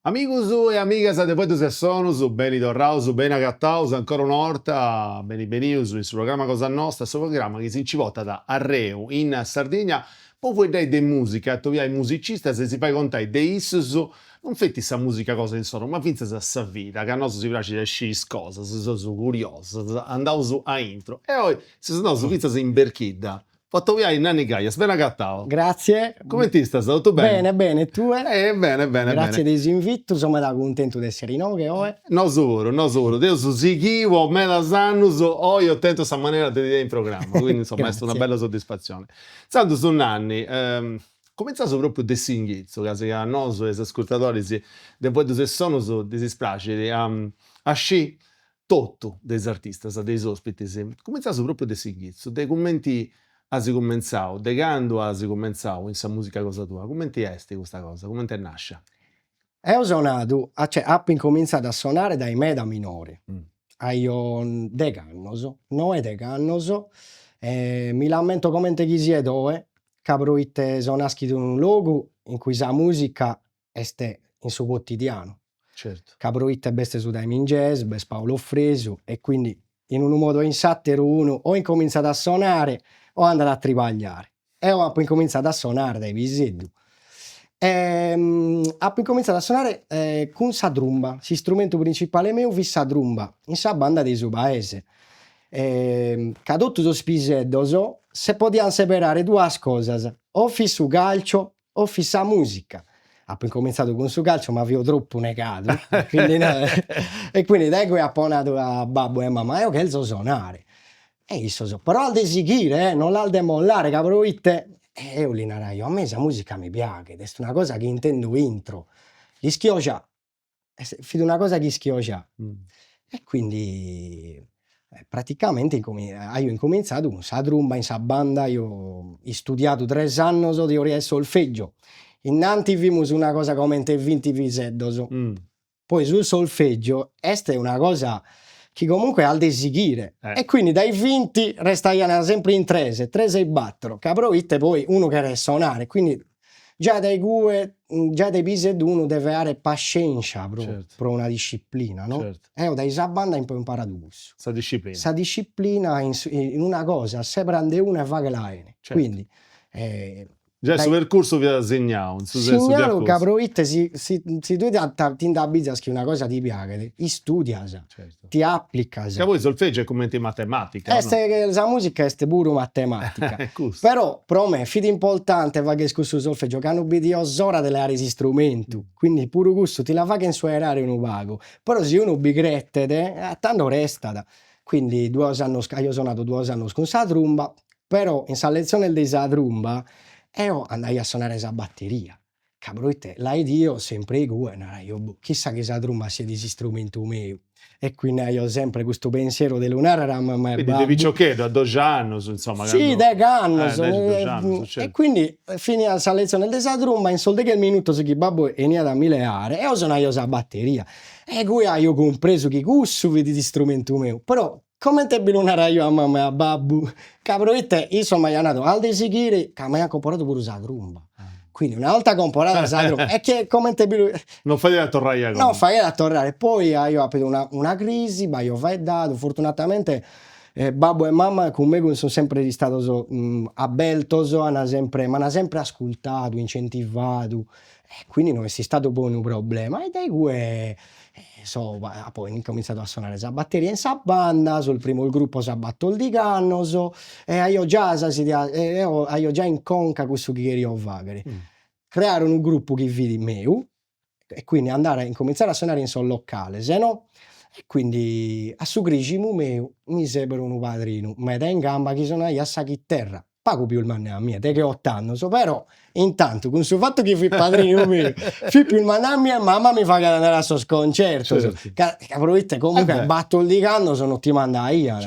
Amigus e amigas de Fueddus e Sonus, beni torraus, beni agataus ancora una 'orta, beni benius in su programma cosa nosta, su programma chi si nci portat arreu in Sardigna po fueddai de musica, atobiai musicistas e si fai contai de issus non feti sa musica cosa insoru ma fintzas sa vida, ca a nosu si praxit a sciri is cosas, seus curiosus, andaus aintru e oi seus andaus fintzas in Berchidda Po atobiai Nanni Gaias, bene agatau. Grazie. Cumenti istas, totu beni? Bene, bene, tue? Eh, bene, bene, bene. Grazie de s'invitu, so meda cuntentu de essere inoghe oe. Nosu puru, nosu puru. T'eus sighiu po medas annus, oi eus tentu sa manera de ti tenni in programma, quindi insoma est una bella soddisfatzioni. Intzandus Nanni, cumintzaus propriu de s'inghitzu, ca si a nosu e a is ascurtadoris de Fueddus e Sonus ddis praxit a scì totu de is artistas, de is ospitis. Cumintzaus propriu de s'inghitzu, de cumenti as cumentzau, de candu as cumentzau in sa musica cosa tua, cumenti est custa cosa, cumenti est nascia? Eo sonadu, cioè apo incomintzadu a sonare dae meda minore, aio degh'annos, noe degh'annos, e mi l'ammento comente chi siet oe, ca proite so naschidu in unu logu in cui sa musica est in su quotidianu, Certu. ca proite b'est su Time in Jazz, b'est Paolo Fresu e quindi in unu modu o in s'atteru unu o incominzat a sonare o andat a tribagliare. Eo apo incominzadu a sonare dae piseddu e apo incominzadu a sonare cun sa trumba, s'istrumentu principale meu fit sa trumba in sa banda de su paese, ca totu sos piseddos se podian seberare duas cosas, o fit su calcio o fit sa musica. Apo incomintzadu cun su calcio ma fio tropu negadu e quindi e quindi dae cue apo nadu a babbu e a mama, eo cherzo sonare. E issos, però as de sighire eh, non l'as de mollare ca proite, e eo li naraio, a mei sa musica mi piaghet, est una cosa chi intendo intro, l'ischio già Fit una cosa chi ischio già. E quindi praticamente aio incominzadu cun sa trumba in sa banda, aio istudiadu tres annos teoria e solfeggio, innanti fimus una cosa comente vinti piseddos, poi su solfeggio est una cosa chi comunque as de sighire e quindi dai vinti restaian sempre in tres, tres e battoro, ca proite poi unu cheret sonare, quindi Già dae cue, già dae piseddu unu devet àere pascenscia pro pro una disciplina, no? Eo dae sa banda apo imparadu cussu. Sa disciplina. Sa disciplina in in una cosa, seberande una e faghela 'ene. Quindi Già su percursu fiat signau, in su sensu fiat cussu. Signau ca proite si si si tue ti nd'abbizas chi una cosa ti piaghet, istudias ti aplicas. Ca poi solfeggiu est cumenti matematica, no? Est sa musica est puru matematica. Però pro me fit importante fagher cussu solfeggio ca no bidio s'ora de leare s'istrumentu, quindi puru cussu ti la faghen suerare unu pagu, però si unu bi cretet tando restat. Quindi duos annos, aio sonadu duos annos cun sa trumba, però in sas letziones de sa trumba eo andaio a sonare sa batteria Ca proite la 'idio sempre igue, naraio, boh, chissà chi sa trumba siet s'istrumentu meu. E quindi aio sempre custu pensieru de lu narrer a mama e babbu. Quindi de piciocheddu, a doxi annus, insomma, candu. Si, deg'annos. Dexi doxi annus, certu. E quindi finiat sa lezione de sa trumba, in sos deghe minutos chi babbu 'eniat a mi leare, eo sonaio sa batteria. E cue aio cumpresu chi cussu fit s'istrumentu meu, però Comente bi lu naraio a mama e a babbu, ca proite issos m'aian nadu as de sighire, ca m'aian comporadu puru sa trumba, quindi una 'olta comporada sa trumba e che comente bi lu Non faghiat a torrai a Non faghiat a torrare, poi aio apidu una una crisi, b'aio faeddadu, fortunatamente babbu e mama cun megus sun sempre istados abertos, an sempre m'an sempre ascurtadu, incentivadu e quindi no est istadu poi unu problema e dae cue so apo incominzadu a sonare sa batteria in sa banda, sos primos gruppos a battordigh'annos e aio già sas ideas eo aio già in conca cussu chi cherio faghere, creare unu gruppu chi fit meu e quindi andare a incominzare a sonare in sos locales no, e quindi a su criscimu meu mi sebero unu padrinu meda in gamba chi sonaiat sa chiterra pagu pius mannu 'e a mie, degheott'annos, però intantu cun su fattu chi fit padrinu miu, fit pius mannu 'e a mie, mama mi faghiat andare a sos concertos, ca ca proite comunque a battordigh'annos non ti mandaian,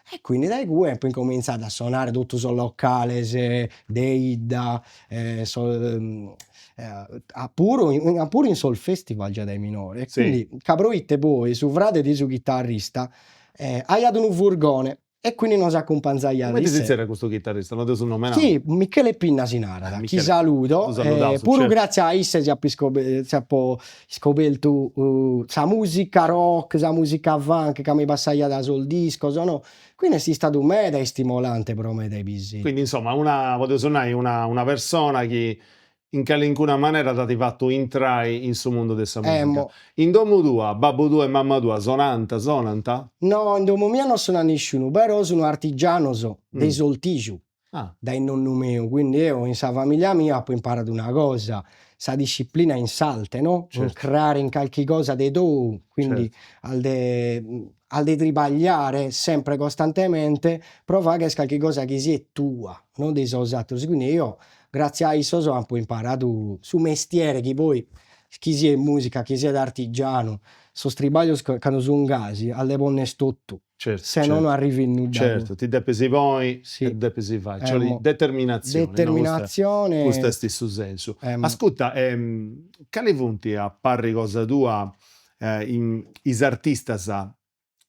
e quindi dae cue apo incominzadu a sonare totu sos locales de 'idda, sos puru puru in sos festival già dae minore, e quindi ca proite poi su frade de su chitarrista aiat unu furgone. E quindi nos acumpanzaiat Cumenti si zerriat custu chitarrista? No dd'eus nomenau. Si, Michele Pinna si narat, chi saludo, puru gratzias a isse si apo si apo iscobertu sa musica rock, sa musica funk, ca mi passaiat sos discos, no, quindi est istadu meda istimolante pro me dae piseddu. Quindi insoma una, podeus nai, una una persona chi in calincuna manera t'at fatu intrai in su mundu de sa musica. In domu tua, babbu tuu e mamma tua sonant, sonant? No, in domu mia no sonat nisciunu, però sun artigianos de s'ortixu, dae nonnu meu, quindi eo in sa familia mia apo imparadu una cosa, sa disciplina in s'arte, no, intrare in calchi cosa de tou, quindi as de as de tribagliare sempre costantemente pro fagher calchi cosa chi siet tua, non de sos ateros, quindi eo Gratzias a issos apo imparadu su mestiere chi poi chi siet musica chi siet artigianu, sos tribaglios cando sun gasi as de ponner totu, se no no arrivit nudda. Certu, ti depis ponni e depis fai, nci 'olit determinatzioni, determinatzione, custu est su sensu. Ascurta, cali funt a parri cosa tua is artistas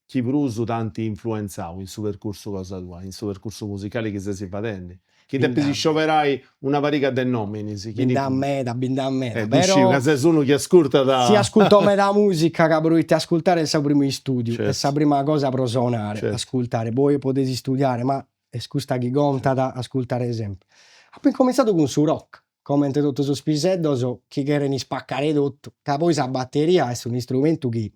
chi prus t'ant influentzau in su percursu cosa tua, in su percursu musicali chi ses fadendi? Chi depis scioberai una pariga de nominis, chini funt? Bi nd'at meda, bi nd'at meda, però. Ddu sciu ca ses unu chi ascurtat. Si ascurto meda musica ca proite ascurtare est su primu istudiu, est sa prima cosa pro sonare, ascurtare, poi podes istudiare, ma est custa chi contat, ascurtare sempre. Apo incomintzadu cun su rock, comente totu sos piseddos chi cheren ispaccare totu, ca poi sa batteria est un'istrumentu chi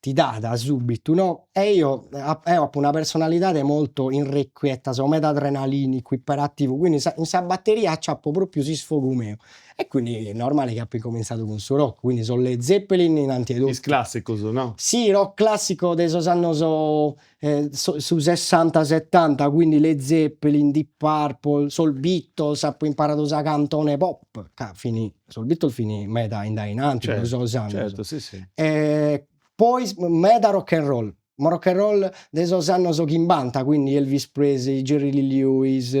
ti dat subitu, no, e io eo apo una personalidade molto irrequieta, so meda adrenalinicu, iperattivu, quindi in sa batteria aciapo propriu s'isfogu meu e quindi est normale chi apo incominzadu cun su rock, quindi sos Led Zeppelin innanti 'e totu. Is classicus, no? Si, rock classico de sos annos su sessanta settanta, quindi Led Zeppelin, Deep Purple, sos Beatles, apo imparadu sa cantone pop, ca fin sos Beatles fin meda in dae in antis pro sos annos. Certu, si si. E poi meda rock and roll, ma rock and roll de sos annos chimbanta, quindi Elvis Presley, Jerry Lee Lewis,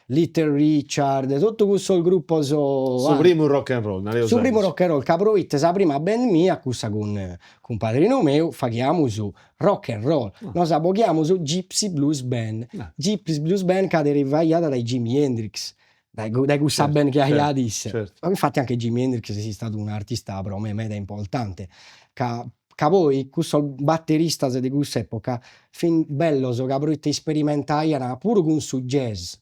Little Richard, totu cussos gruppos. Su primu rock and roll, nareus Su primu rock and roll, ca proite sa prima band mia, cussa cun Cun padrinu meu faghiamus rock and roll, nos abboghiamus Gypsy Blues Band, Gypsy Blues Band ca derivaiat dae Jimi Hendrix, dae dae cussa band chi aiat isse. Infatti anche Jimi Hendrix est istadu un'artista pro me meda importante, ca ca poi cussos batteristas de cuss'epoca fin bellos ca proite isperimentaian puru cun su jazz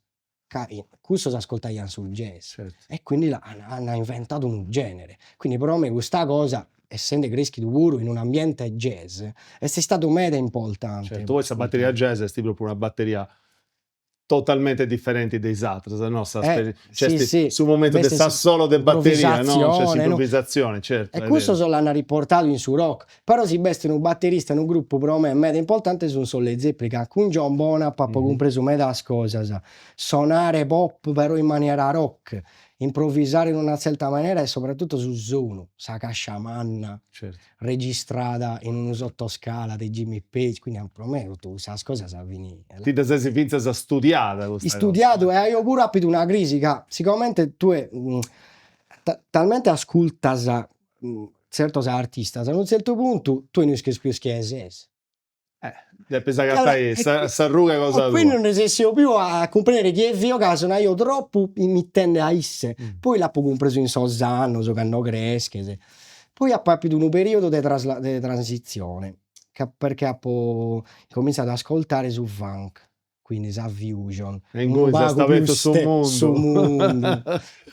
ca cussos ascoltaian su jazz e quindi an inventadu unu genere, quindi pro me custa cosa essende creschidu puru in un'ambiente jazz est istadu meda importante. Certu, poi sa batteria jazz est propriu una batteria totalmente differenti de is atras, no, nc'est su momentu de s'assolo de batteria, no, nc'est s'improvvisatzioni, certu. E cussos l'an riportadu in su rock Però si b'est unu batterista in unu gruppu pro me meda importante sun sos Led Zeppelin, ca cun John Bonham apo cumpresu medas cosas, sonare pop però in maniera rock, improvisare in una tzerta manera e soprattutto su sonu, sa cascia manna registrada in unu sottoscala de Jimmy Page, quindi pro me totu cussas cosas fin. Ti dda ses fintzas studiada custa cosa. Istudiadu e aio puru apidu una crisi ca sigomente tue talmente ascurtas tzertos artistas, a unu tzertu puntu tue no ischis pius chie ses. Eh, depis agatai s'arruga cosa tua. Quindi non resessio pius a cumprendere chie fio ca sonaio troppu imitende a isse, poi l'apo cumpresu in sos annos, cando cresches. Poi apo apidu unu periodu de de transitzione, ca perché apo incominzadu a ascoltare su funk quindi sa fusion, E inguni s'est abertu su mundu. Su mundu,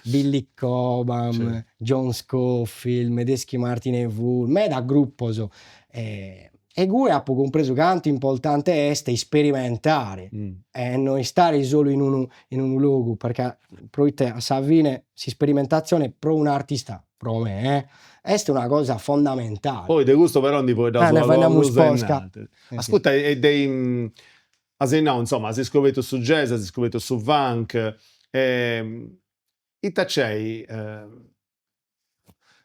Billy Cobham, John Scofield, Medeski Martin e Wolf, meda gruppos e igue apo cumpresu cantu importante est isperimentare e no istare solu in unu in unu logu, perché proite a sa fine s'isperimentatzione pro un'artista, pro me est una cosa fondamentale. Poi de custu però ndi fueddaus unu pagu prus a innantis. Ascurta e de As nau, insoma, as iscobertu su jazz, as iscobertu su funk, ita c'est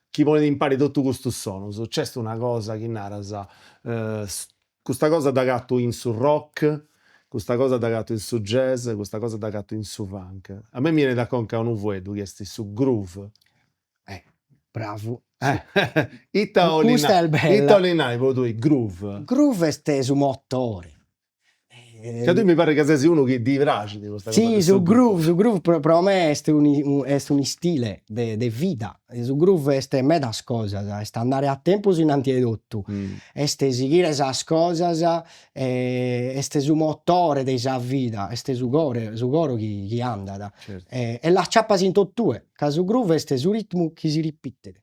chi ponit impari totu custus sonus? Nc'est una cosa chi naras, custa cosa dd'agatu in su rock, custa cosa dd'agatu in su jazz, custa cosa dd'agatu in su funk. A mei mi 'enit a conca unu fueddu chi est su groove. Eh, bravu. Ita 'olit nai, ita 'olit nai po tui groove? Groove est su motore. Ca tui mi parrit ca ses unu chi ddi praxit custa cosa. Si, su groove, su groove pro me est est un'istile de de vida, su groove est medas cosas, est andare a tempus innanti 'e totu, est sighire sas cosas, est su motore de sa vida, est su core su coro chi chi andat e l'aciapas in totue, ca su groove est su ritmu chi si ripitet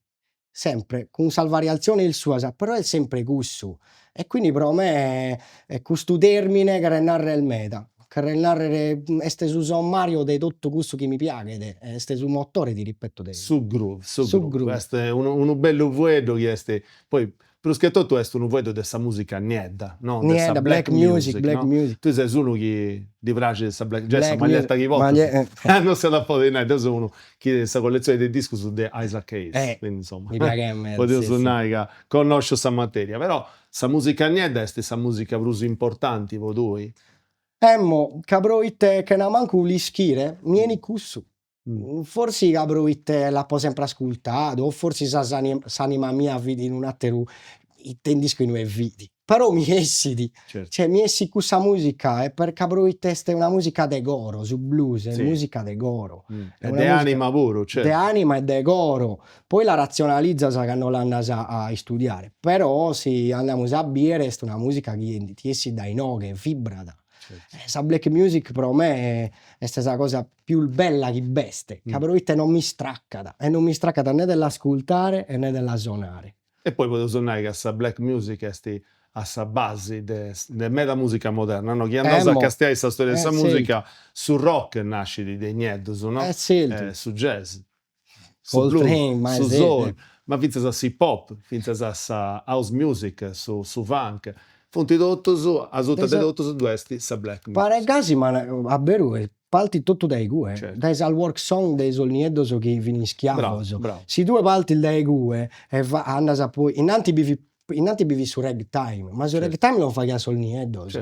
sempre cun sas variatziones suas, però est sempre cussu e quindi pro me custu termine cheret narrer meda, cheret narrer, est su sommario de totu cussu chi mi piaghet, est su motore ti ripeto de Su groove, su groove, est unu unu bellu fueddu chi est, poi Prus che totu est unu fueddu de sa musica niedda, no? De sa black music, black music. Tui ses unu chi ddi praxit sa black, giai sa maglietta chi portas, non s'iat a podi nai, deu seu unu chi tenit sa colletzioni de discus de Isaac Hayes, quindi insoma, mi praxit meda, podeus nai ca connosciu sa materia, però sa musica niedda est sa musica prus importanti po tui? Emmo, ca proite chena mancu l'ischire mi 'enit cussu Forsi ca proite l'apo sempre ascurtadu o forsi sa s'anima mia fit in un'atteru ite nd'isco inue fit, però mi 'essit, cioè mi 'essit cussa musica e ca proite est una musica de coro, su blues est musica de coro. E de anima puru, certu. De anima e de coro, poi la razionalizas cando l'andas a istudiare, però si andamus a biere est una musica chi ti 'essit dae inoghe, vibrat Sa black music pro me est sa cosa pius bella chi b'est, ca proite non m'istraccat e non m'istraccat ne de l'ascurtare e ne de la sonare. E poi podeus nai ca sa black music est a sa basi de de meda musica moderna, no? Chi andaus a castiai sa storia de sa musica, su rock nascit de is nieddus, no? Su jazz, su blues, su soul, ma fintzas a s'hip hop, fintzas a sa house music, su su funk, funt totus, asuta de totus ddu est sa black music. Paret gasi ma a beru partit totu dae igue, dae sas work song de sos nieddos chi fin ischiavos, si tue partis dae igue e andas a poi, innanti bi fit Innanti bi fit su ragtime, ma su ragtime lu faghian sos nieddos.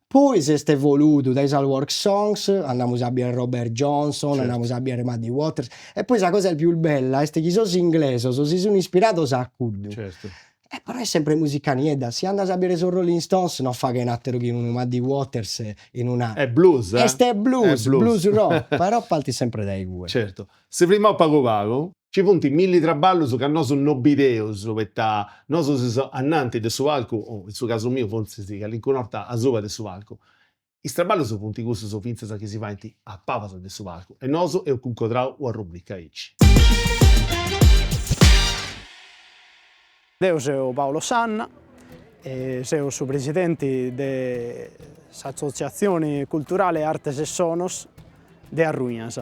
Poi s'est evoludu dae sas work songs, andamus a bier Robert Johnson, andamus a bier Muddy Waters, e poi sa cosa pius bella est chi sos inglesos si sun ispirados a cuddu. E però est sempre musica niedda, si andas a bier sos Rolling Stones non faghen atteru chi unu Muddy Waters in una. Est blues eh. Est blues, blues rock, però partit sempre dae igue. Certu. Si frimaus pagu pagu. Nci funt milli traballus ca nosu no bideus, poita nosu seus ananti de su palcu, o in su casu miu fortzis calincuna 'orta asuba de su palcu. Is traballus funt cussus fintzas chi si faint a pabas de su palcu e nosu eus cuncodrau una rubrica aici. Deu seu Paolo Sanna e seu su presidenti de s'Assotziatzioni Culturale Artes e Sonos de Arruinas.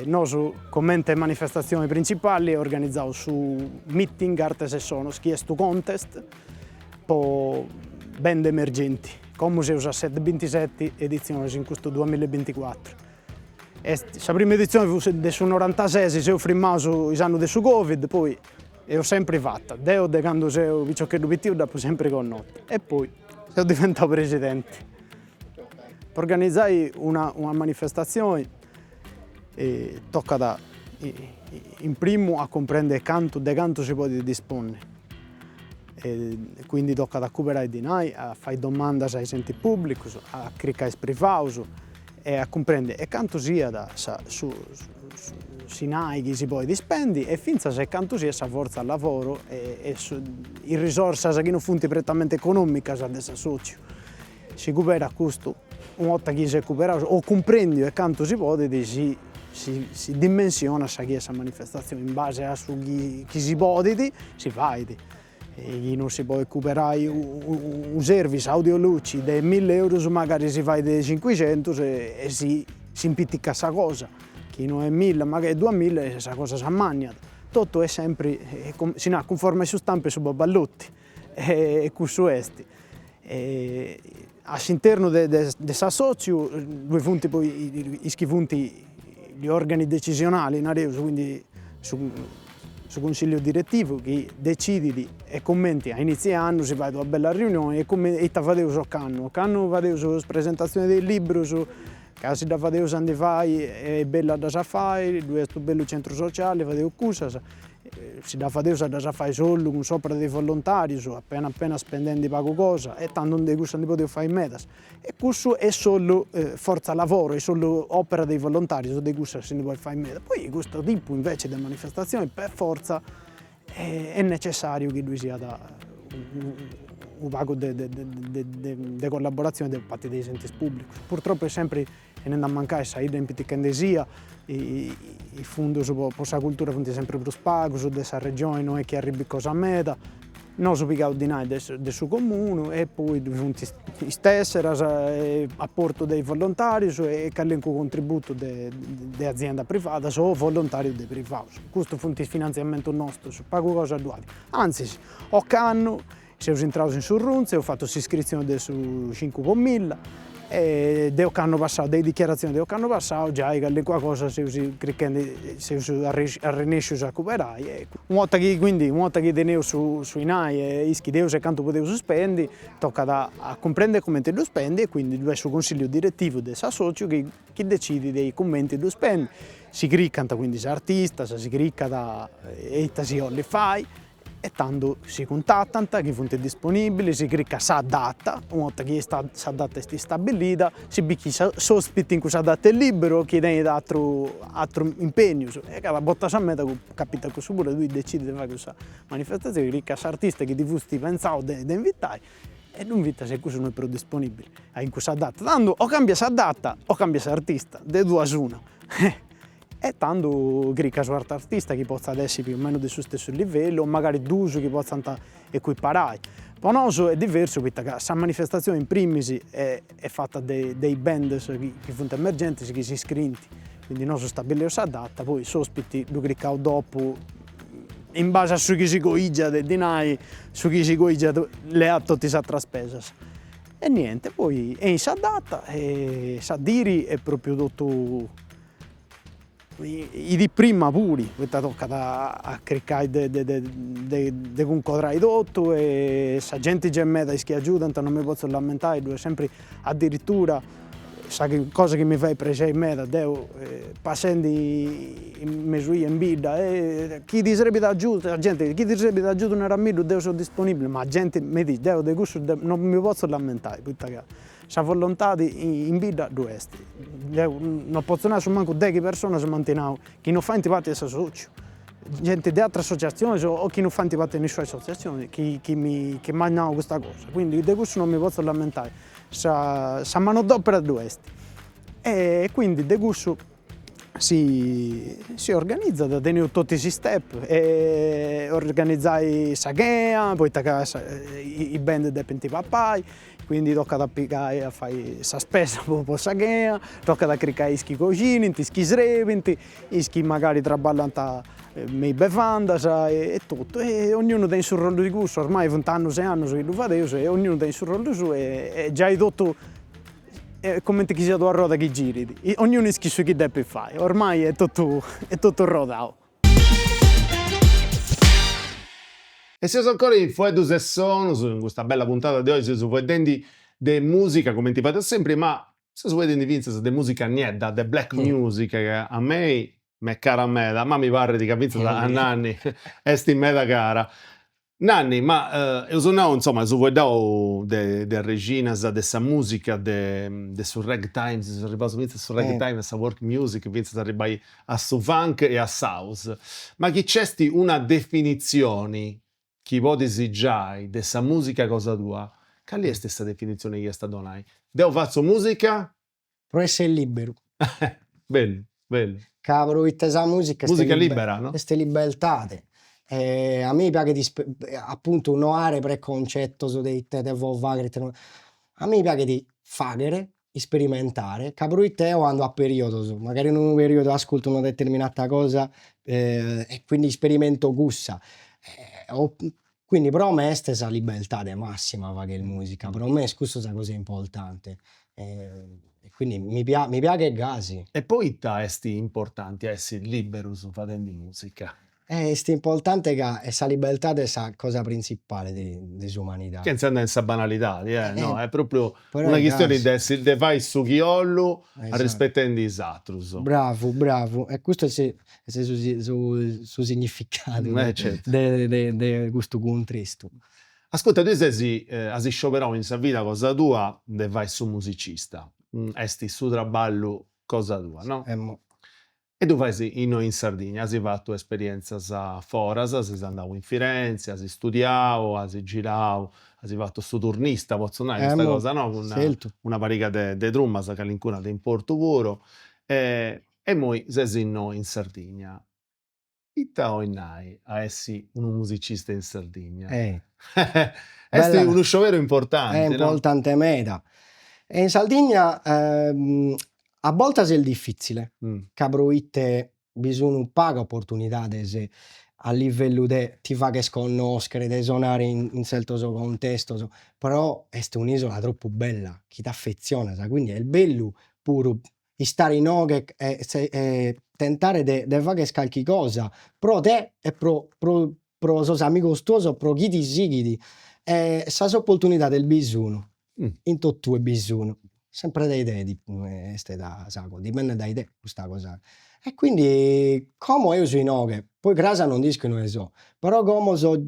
Nosu comente manifestatzioni principali organizaus su Meeting Artes e Sonos chi est unu contest po band emergenti. Como seus a sa de bintiseti editzionis in custu duamilla e binticuatru. Est sa prima editzioni fut de su norantases, seus frimaus is annus de su Covid, poi Eus sempri fata, deu de candu seu piciocheddu pitiu dd'apu sempri connota e poi seu diventau presidenti. Po organizai una una manifestazioni tocat in primu a cumprendi cantu de cantu si podit disponni e quindi tocat a cuberai dinai, a fai domandas a is entis publicus, a cricai is privaus e a cumprendi e cantu siat sa su s'inai chi si podit spendi e fintzas e cantu siat sa fortza lavoro e e is risorsas chi non funt prettamente economicas de s'assotziu. Si cuberat custu, una 'orta chi s'est cuberau o cumprendiu e cantu si podit si si si dimensionat sa chi est sa manifestazioni in base a su chi chi si podit si fait chi non si podit cuberai unu service audio luci de milli eurus magari si fait de cincuxentus e si s'impiticat sa cosa, chi no est milla magari est duamilla e sa cosa s'ammanniat, totu est sempri, si narat, cunforma a su stampu 'e su baballotti e cussu est. A s'internu de de s'assotziu ddoi funt poi is chi funt gli organi decisionali, nareus, quindi su su cunsilliu direttivu chi decidit e cumenti a initziu 'e annu si fait una bella riunioni e cumenti ita fadeus ocannu, ocannu fadeus sa presentazioni de is librus. Ca si dda fadeus a ndi fai est bellu a ddas a fai, ddui est unu bellu centru sociali, fadeus cussas, si dda fadeus a ddas a fai solu cun s'opera de is volontarius, apena apena spendendi pagu cosa, e tandu de cussas ndi podeus fai medas. E cussu est solu forza lavoro, est solu opera de is volontarius, de cussas si ndi podit fai meda. Poi custu tipu invece de manifestazioni per forza est necessariu chi ddui siat unu pagu de de collaboratzioni de parti de is entis publicus. Purtroppo est sempri 'enendi a mancai sa 'idda impitichendisia, is fundus po sa cultura funt sempri prus pagus, de sa regioni no est chi arribit cosa meda, Nosu pigaus dinai de su comunu e poi ddui funt is tesseras, aportu de is volontarius e calincunu contributu de de aziendas privadas o volontarius de privaus. Custus funt is finantziamentus nostus, pagu cosa ddu at. Antzis, ocannu seus intraus in su Runzi, eus fatu s'iscritzioni de su cincu po milla E de ocannu passau, de is dichiaratzionis de ocannu passau giai calincuna cosa seus crichendi, seus arrennescius a acuperai e una 'orta chi, quindi, una 'orta chi teneus su su 'inai e ischideus e cantu podeus spendi, tocat a cumprendi cumenti ddu spendi e quindi ddu est su consilliu diretivu de s'assotziu chi chi decidit de cumenti ddu spendi, si cricant quindi is artistas, si cricat ita si 'ollit fai E tando si cuntatant chi funt disponibilis, si cricat sa data, una 'orta chi sa data est istabilida, si bit chi s'ospiti in cussa data est liberu o chi tenit atru atrus impegnius e cada bortas meda capitat cussu puru, tui decidis de fai cussa manifestazioni, cricas s'artista chi ti fusti pentzau de de invitai e ddu invitas e cussu no est prus disponibili in cussa data, tando o cambias sa data o cambias s'artista, de duas una E tando cricas u' artista chi potzat essi più o meno de su stessu livellu o magari dus chi potzant ecuiparai. Po nosu est diversu poita ca sa manifestazioni in primis est fata de de is bands chi funt emergentis chi s'iscrint, quindi nosu stabilieus sa data, poi s'ospiti ddu cricaus dopu in base a su chi si coigiat de dinai, su chi si coigiat leat totu is atras spesas. E niente, poi 'enit sa data e sa diri est propriu totu I dì prima puru, poita tocat a cricai de de cuncodrai totu e sa genti gei meda is chi agiudant, non mi potzu lamentai, ddoi est sempri adiritura sa cosa chi mi fait prexeri meda, deu passendi in mesu 'ia in bidda e chi ti srebit agiudu, sa genti, chi ti srebit agiudu naramiddu deu seu disponibili, ma genti meda, deu de cussu non mi potzu lamentai, poita ca Sa volontadi in bidda ddu est. Deu no potzu nai asumancu deghi personas m'ant nau chi no faint parti de s'assotziu, genti de atras associatzionis o chi no faint parti de nisciuna associatzioni chi chi mi chi m'ant nau custa cosa, quindi de cussu no mi potzu lamentai, sa sa manodopera ddu est. E quindi de cussu si si organizat, teneus totu is step e organizai sa chena, poita ca is band depint papai, quindi tocat a pigai a fai sa spesa po sa chena, tocat a cricai is chi coxinint, is chi srebint, is chi magari traballant me is bevandas e totu e ognunu tenit su rollu de cussu, ormai funt annus e annus chi ddu fadeus e ognunu tenit su rollu suu e giai totu Est cumenti chi siat una roda chi girit, ognunu ischit su chi depit fai, ormai est totu est totu rodau. E seus ancora in Fueddus e Sonus, in custa bella puntada de oi seus fueddendi de musica, cumenti fadeus sempri, ma seus fueddendi fintzas de musica niedda, de black music, ca a mei m'est cara meda, ma mi parrit ca fintzas a Nanni est meda cara. Nanni, ma eus nau, insoma, eus fueddau de de arrexinas de sa musica de de su ragtime, seus arribbaus fintzas a su ragtime, a sa world music, fintzas a arribbai a su funk e a s'house, ma chi nc'est una definitzioni chi podis giai de sa musica cosa tua, cali est sa definitzioni chi iast a donai? Deu fatzu musica Pro essere liberu. Bellu, bellu. Ca proite sa musica est Musica libera, no? Est libertade. E a mie piaghet appuntu no àere preconcetos de ite devo fagher ite no, a mie piaghet fagher, isperimentare, ca proite eo ando a periodos, magari in unu periodu ascurto una determinata cosa e quindi isperimento cussa Quindi pro me est sa libertade massima fagher musica, pro me est cussa sa cosa importante e quindi mi mi piaghet gasi. E poita est importanti a essi liberus fadendi musica? Est importante ca est sa libertade sa cosa printzipale de s'umanidade. Chentza andai in sa banalidadi, eh, no, est propriu una chistioni de essi, de fai su chi 'ollu arrispetendi is atrus. Bravu, bravu, e custu est su su significadu de de custu cuntrestu. Ascurta, tui ses, as scioberau in sa vida cosa tua de fai su musicista, est su traballu cosa tua, no? Emmo. E ddu fais innoi in Sardigna, as fatu esperientzas foras, ses andau in Firenze, as istudiau, as girau, as fatu su turnista, potzu nai custa cosa, no, cun una pariga de trumas, calincuna de importu puru, e immoi ses innoi in Sardigna. Ita 'olit nai a essi unu musicista in Sardigna? Est unu scioberu importanti, no? Est importante meda. E in Sardigna a bortas est difitzile, ca proite bi sun pagas oportunidades a livellu de ti fagher connoschere, de sonare in tzertos contestos, però est un'isola tropu bella chi t'affetzionas, quindi est bellu puru istare inoghe e e tentare de de fagher calchi cosa pro te e pro pro pro sos amigos tuos o pro chi ti sighit e sas opportunidades bi sun, in totue bi sun, sempre dai te est sa cosa, dipendet dai te custa cosa e quindi como eo so inoghe, poi cras non nd'isco inue so, però como so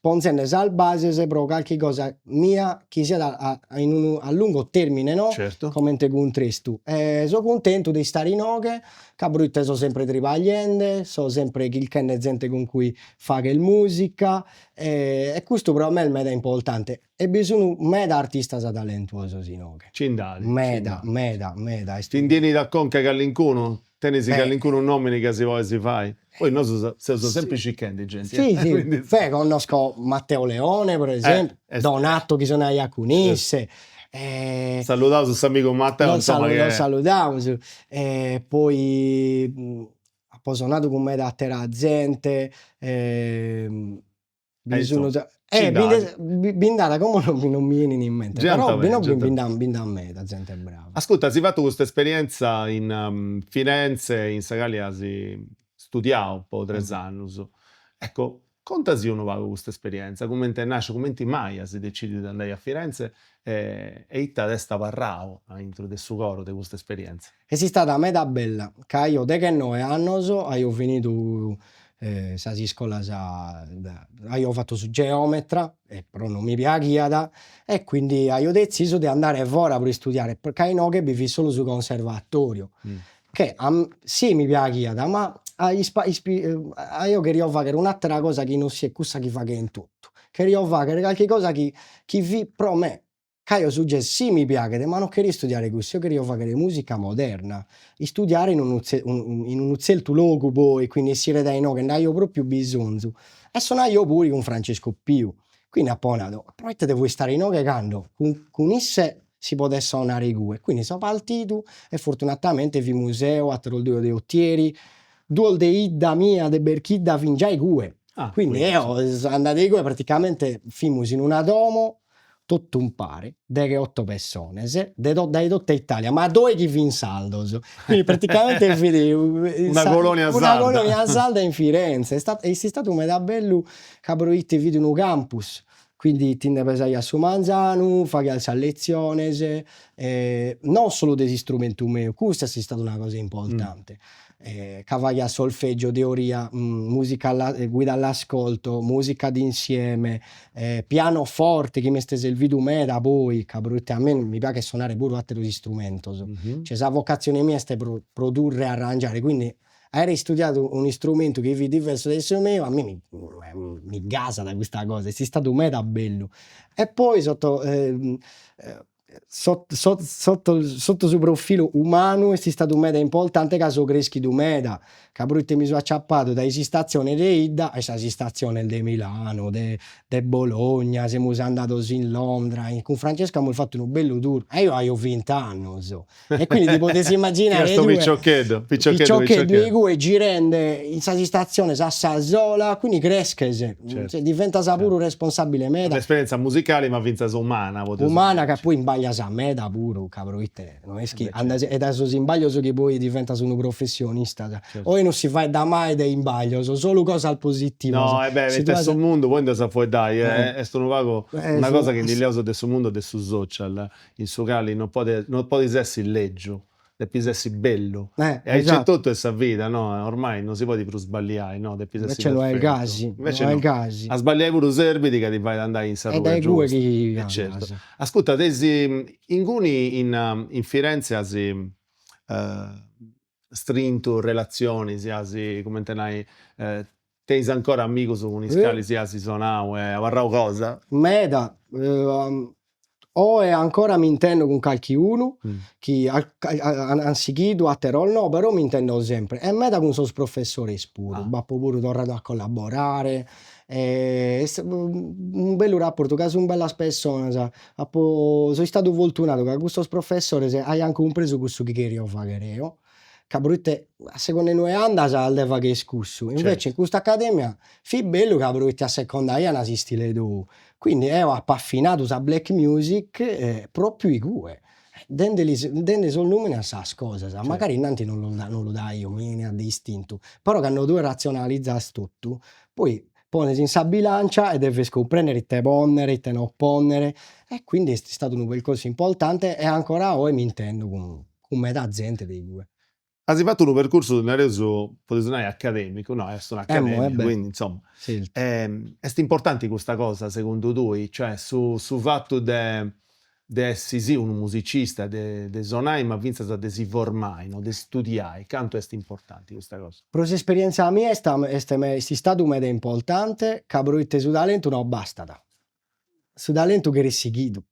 ponzende sas bases pro calchi cosa mia chi siat a in unu a lungo termine no, comente cuntrestu e so cuntentu de istare inoghe ca proite so sempre tribagliende, so sempre chirchende zente cun cui fagher musica e custu pro me est meda importante e bi sun meda artistas talentuosos inoghe. Ci nd'at. Meda meda meda. Ti ndi 'enit a conca callincunu? Tenis calincunu nomini ca si podis fai? Poi nosu seus sempri circhendi genti. Si, si, beh, connosco Matteo Leone, pro esempiu, Donato chi sonaiat cun isse. Saludaus s'amigu Matteo, insoma che. Lu saludaus. E poi apo sonadu cun meda atera zente Bi sun eh bi nd'at como non mi 'enin in mente però bi nd'at bi nd'at meda zente brava. Ascurta, as fatu custa esperienza in Firenze in sa cali as studiau po tres annus. Ecco, contasi unu pagu custa esperienza, cumenti est nascia, cumenti mai as decidiu de andai a Firenze e ita t'est abarrau aintru de su coru de custa esperienza. Est istada meda bella, ca aio deghennoe annos, aio finidu sas iscolas, aio fatu su geometra, e però non mi piaghiat, e quindi aio detzisu de andare fora pro istudiare, ca inoghe bi fit solu su conservatoriu, che si mi piaghiat, ma eo cherio fagher un'attera cosa chi non siet cussa chi faghen totu, cherio fagher calchi cosa chi chi fit pro me Ca eo su jazz si mi piaghet, ma non cherio istudiare cussu, eo cherio faghere musica moderna, istudiare in unu in unu zertu logu poi, quindi essire dae inoghe, nd'aio propriu bisonzu, e sonaio puru cun Francesco Piu, quindi apo nadu, proite devo istare inoghe cando cun cun isse si podet sonare igue, quindi so partidu e fortunatamente fimus eo, atteros duos de Otieri, duos de 'idda mia de Berchidda fin già igue, quindi eo so andadu igue praticamente fimus in una domo totu umpare, degheotto pessones, de dae tota Italia, ma doighi fin sardos, quindi praticamente fit una colonia sarda, una colonia sarda in Firenze, est istadu meda bellu ca proite fit unu campus, quindi ti nde pesaias su manzanu, faghias sas letziones, non solu de s'istrumentu meu, custa est istada una cosa importante ca faghiat solfeggio, teoria, musica alla guida all'ascolto, musica d'insieme, pianoforte chi m'est servidu meda poi, ca proite a mei mi piaghet sonare puru atteros istrumentos, cioè sa vocazione mia est pro produrre e arrangiare, quindi aere istudiadu un'istrumentu chi fit diversu dae su meu a mei mi gasat custa cosa, est istadu meda bellu. E poi sotto Sotto su profilu umanu est istadu meda importante ca so creschidu meda, ca proite mi so aciapadu dae s'istatzione de 'idda a sas istatziones de Milano, de de Bologna, semus andados in Londra, cun Francesco amus fatu unu bellu tour, e eo aio vint'annos e quindi ti podes immaginare tue, piciocheddu, piciocheddu, piciocheddu igue girende in sas istatziones a sa sola, quindi cresches, cioè diventas puru responsabile meda. Un'esperienza musicali ma finzas umana podeus nai. Umana ca poi imbaglias. Isbaglias meda puru, ca proite no est chi andas, est dae sos isbaglios chi poi diventas unu professionista, Oi non si faeddat mai de imbaglios, solu cosas positivas. No, e beh, poita su mundu, poi nd'eus a fueddai, est unu pagu una cosa chi ndi liaus de su mundu de su social, in su cali non podis non podis essi leggiu, depis essi bellu, e aici etotu est sa vida, no, ormai non si podit prus sballiai, no, depis essi Invece no est gasi, no est gasi. A sballiai puru serbit ca ti fait andai in sa ruga giusta. E certu. Ascurta, teis inguni in Firenze as strintu relatzionis, as, cumenti nai, tenis ancora amigus cun is calis as sonau e abarrau cosa? Meda, oe ancora m'intendo cun calchi unu chi an sighidu, ateros no, però m'intendo sempre e meda cun sos professores puru, b'apo puru torradu a collaborare e est unu bellu rapportu ca sun bellas pessonas, apo so istadu fortunadu ca custos professores aian cumpresu cussu chi cherio fagher eo, ca proite a seconda inue andas as de fagher cussu, invece in custa accademia fit bellu ca proite assecondaian s'istile tou, quindi eo apo affinadu sa black music propriu igue, dendelis dende sos numenes a sas cosas, magari innanti non los non lu daio, mi 'eniat de istintu, però cando tue razionalizas totu, poi pones in sa bilancia e deves cumprendere ite ponnere, ite no ponnere, e quindi est istadu unu percorsu importante e ancora oe m'intendo cun cun meda zente de igue. As fatu unu percursu, nareus, podeus nai academicu, no, est un'academia, quindi insoma, est importanti custa cosa segundu tui, cioè su su fatu de de essi sì unu musicista, de de sonai, ma finzas de si formai, no, de studiai, cantu est importanti custa cosa? Pro s'esperienza mia est est est istadu meda importante ca proite su talentu no bastat, su talentu cheret sighidu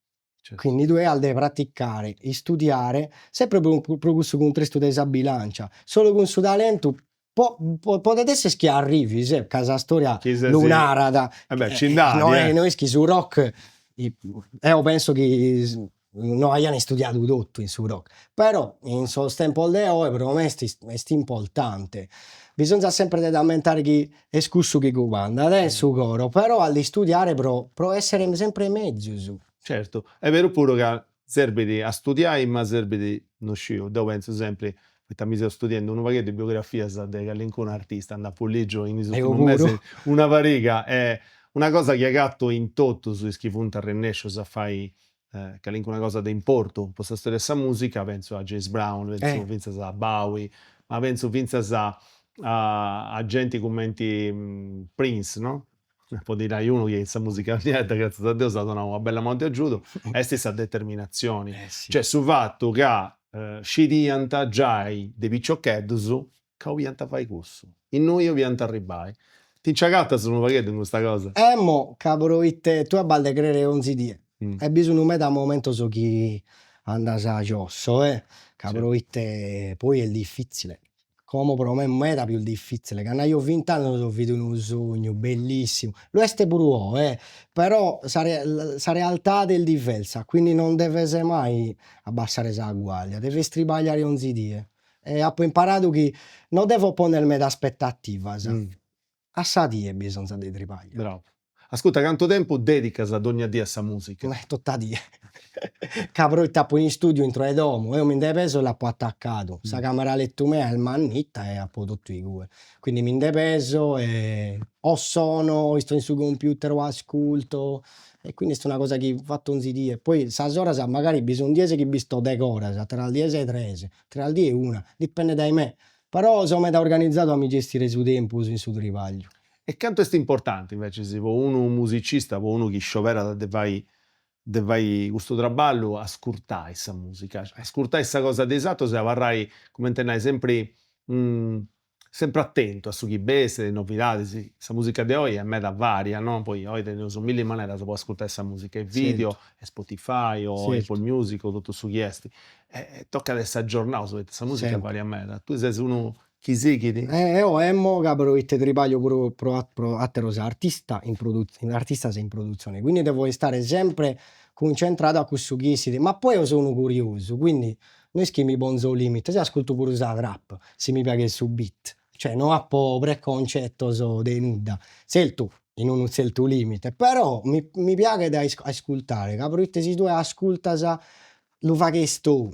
Quindi tue as de praticare, istudiare, sempre pro pro cussu cuntrestu de sa bilancia, solu cun su talentu po podet esser chi arrivis, ca sa storia lu narat, no est no est chi su rock, eo penso chi no aian istudiadu totu in su rock, però in sos tempos de oe pro me est est importante, bisonzat sempre de t'ammentare chi est cussu chi cumandat eh su coro, però as de istudiare pro pro essere sempre mezus. Certu, est beru puru ca serbit a studiai ma serbit, no sciu, deu pentzu sempri, poita mi seu studiendi unu pagheddu is biografias de calincunu artista, nd'apu ligiu in is urtimus mesis una pariga e una cosa chi agatu in totus is chi funt arrennescius a fai calincuna cosa de importu po sa storia de sa musica, pentzu a James Brown, pentzu fintzas a Bowie, ma pentzu fintzas a genti cumenti Prince no, po ndi nai unu chi in sa musica niedda, gratzias a Deus, at donau una bella manu de agiudu, est sa determinatzioni, cioè su fatu ca scidiant giai de piciocheddus ca 'oliant fai cussu, innui 'oliant arribbai. Ti nci agatas unu pagheddu in custa cosa? Emmo, ca proite tue b'as de crere 'onzi die e bi sun meda momentos chi andas a giosso eh, ca proite poi est diffitzile Como pro me est meda pius diffitzile, cando aio vint'annos fit unu sognu bellissimu, lu est puru oe però sa sa realtade est diversa, quindi non deves mai abbassare sa guardia, deves tribagliare 'onzi die e apo imparadu chi non devo ponner meda aspettativas, a sa die bisonzat de tribagliare. Bravu. Ascurta, cantu tempus dedicas dogna die a sa musica? Tota die, ca proite apo un'istudiu intro 'e domo, eo mi nde peso e l'apo attaccadu, sa camera lettu mea est mannitta e apo totu igue, quindi mi nde peso e o sono o isto in su computer o ascurto e quindi est una cosa chi fatto 'onzi die, poi sas oras magari bi sun dies chi bisto deghe oras, ateras dies tres, ateras dies una, dipendet dae me, però so meda organizadu a mi gestire su tempus in su tribagliu. E cantu est importanti invecias po unu musicista, po unu chi scioberat de fai de fai custu traballu, ascurtai sa musica, ascurtai sa cosa de is aterus e abarrai, cumenti nai, sempri sempri atentu a su chi bessit, a is novidadis, sa musica de oi est meda varia, no, poi oi teneus milli maneras po ascurtai sa musica, is video, Spotify o Apple Music o totu su chi est, e tocat a essi aggiornaus poita sa musica variat meda, tui ses unu Chi sighit? Eo emmo ca proite tribaglio puru pro pro ateros artista in artistas in produzione, quindi devo istare sempre cuncentradu a cussu chi essit, ma poi eo so unu curiosu, quindi no est chi mi ponzo limites, eo ascurto puru sa trap, si mi piaghet su beat, cioè no apo preconcettos de nudda, zertu. In unu zertu limite, però mi mi piaghet a ascurtare, ca proite si tue ascurtas lu faghes tou,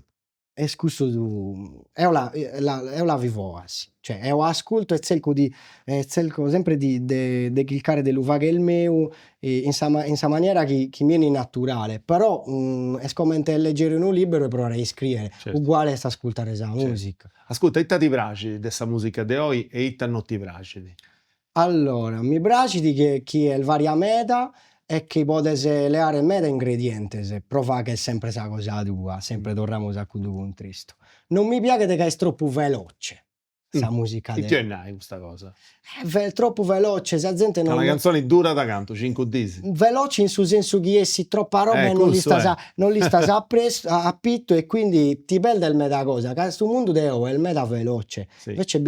est cussu su, eo la eo la vivo 'asi, cioè eo ascurto e zerco di e zerco sempre di de de chircare de lu fagher meu in sa in sa maniera chi chi mi 'enit naturale, però est comente leggere unu liberu e proare a iscriere, uguale est ascurtare sa musica. Ascurta, ita ti praxit de sa musica de oi e ita no ti praxit? Allora, mi praxit chi chi est varia meda e chi podes leare meda ingredientes pro fagher sempre sa cosa tua, sempre torramus a cuddu cuntestu. Non mi piaghet ca est tropu veloce sa musica de Ite 'olit nai custa cosa? Tropu veloce, sa zente non. Ca una canzoni durat cantu, cincu dis? Veloce in su sensu chi essit tropa roba e non l'istas non l'istas apressu a pitu e quindi ti perdes meda cosa, ca su mundu de oe est meda veloce, invece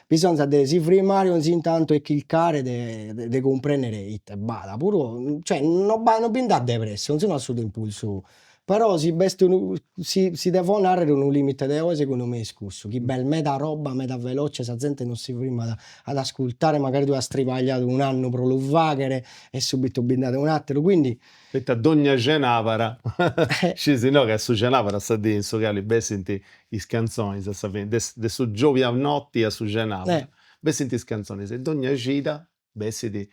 Bisonzat de si frimmare 'onzi intantu e chircare de de cumprendere ite b'at, puru, cioè no b'at no bi nd'at de presse, 'onzunu at su tempus sou, però si b'est unu si si devo narrer unu limite de oe segundu me est cussu, chi b'est meda roba, meda veloce, sa zente non si frimmat ad ascurtare, magari tue as tribagliadu un'annu pro lu fagher e subitu bi nd'at un'atteru, quindi Poita dogna cenabara, scisi no ca su cenabara sa dì in su cali bessint is cantzonis a sa fini, de su giobia noti a su cenabara, bessint is cantzonis e dogna cida bessit,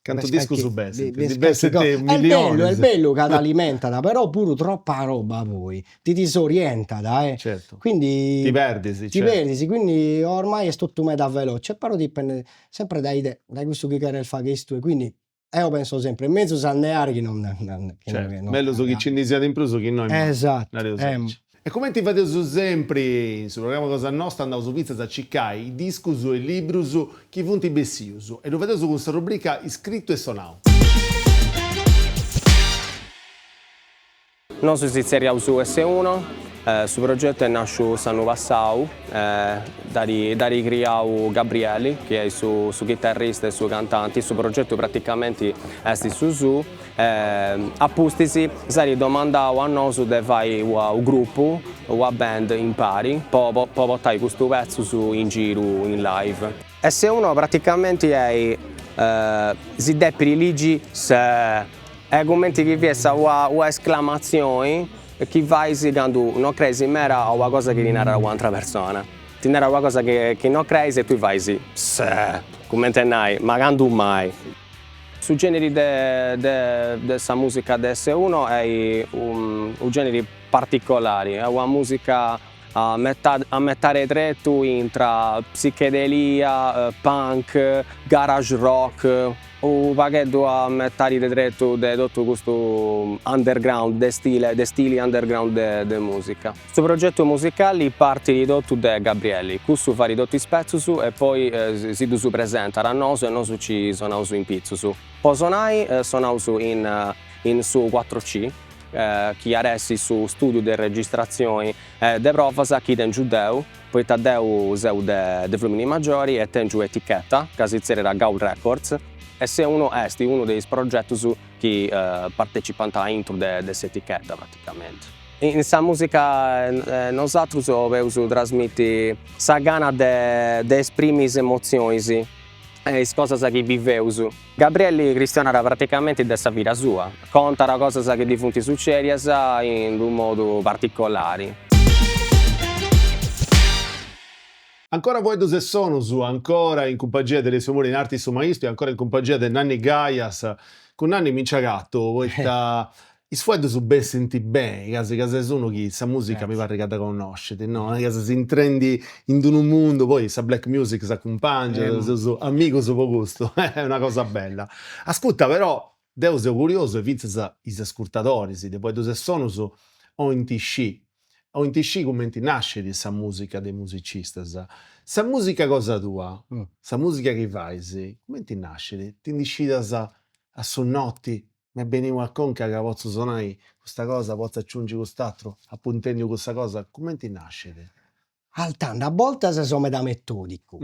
cantu discus bessint, ndi bessint millionis. Est bellu, est bellu ca t'alimentat, però puru troppa roba poi ti disorientat eh. Certu. Quindi. Ti perdis, certu. Ti perdis, quindi ormai est totu meda veloce, però dipendet sempre dae ite, dae cussu chi cheres fagher tue, quindi Eo penso sempre, mezus a nde àere chi non Certu, mellus chi nci ndi siat in prus chi no in mancu. Esatto. Nareus aici. E cumenti fadeus sempri in su programma cosa nosta andaus fintzas a circai is discus e is librus chi funt bessius e ddu fadeus cun sa rubrica Iscritu e sonau. Nosu si tzerriaus S1, su progetu est nasciu s'annu passau, dd'at criau Gabrieli, chi est su su chitarrista e su cantanti, su progetu praticamenti est su suu, a pustis s'at domandau a nosu de fai unu grupu, una band impari po po portai custus petzus in giru in live. S1 praticamenti est si depit ligi se Est cumenti chi fiat una una esclamatzioni chi fais candu no creis meda a una cosa chi ti narat un'atra persona. Ti narat una cosa chi chi no creis e tui fais se, cumenti a nai, ma candu mai. Su generi de de de sa musica de S1 est unu generi particolari, est una musica a metà a metade tretu intra psichedelia, punk, garage rock, Unu pagheddu a metadi de tretu de totu custu underground, de stile de stili underground de de musica. Su progetu musicali partit totu de Gabrieli, cussu fait totu is petzus e poi si ddus presentat a nosu e nosu ci sonaus in pitzus. Po sonai sonaus in in su cuatru C, chi at essi su studiu de registratzioni e de provas chi tengiu deu, poita deu seu de de Fluminimaggiori e tengiu eticheta ca si zerriat Gaul Records S1 est unu de is progetus chi partecipant aintru de de s'eticheta praticamenti. In sa musica nosatrus 'oleus trasmiti sa gana de de esprimi is emotzionis e is cosas chi biveus. Gabrielli chistionat praticamenti de sa vida sua, contat cosas chi ddi funt sucedias in d'unu modu particolari. Ancora Fueddus e Sonus, ancora in cumpangia de Alessio Mura in arti su maistu e ancora in cumpangia de Nanni Gaias. Cun Nanni mi nci agatu poita Is fueddus bessint beni, casi ca ses unu chi sa musica mi parrit ca dda connoscit, no? Ca ses intrendi in d'unu mundu, poi sa black music s'acumpangiat, seus amigus po custu, est una cosa bella. Ascurta però, deu seu curiosu e fintzas is ascurtadoris de Fueddus e Sonus 'olint scì, 'olint scì cumenti nascit sa musica de is musicistas. Sa musica cosa tua, sa musica chi fais, cumenti nascit? Ti ndi scidas a su noti M'est beniu a conca ca potzu sonai custa cosa, potzu aciungi cust'atru, apu intendiu cussa cosa, cumenti nascit? Ah tando, a bortas so meda metodicu,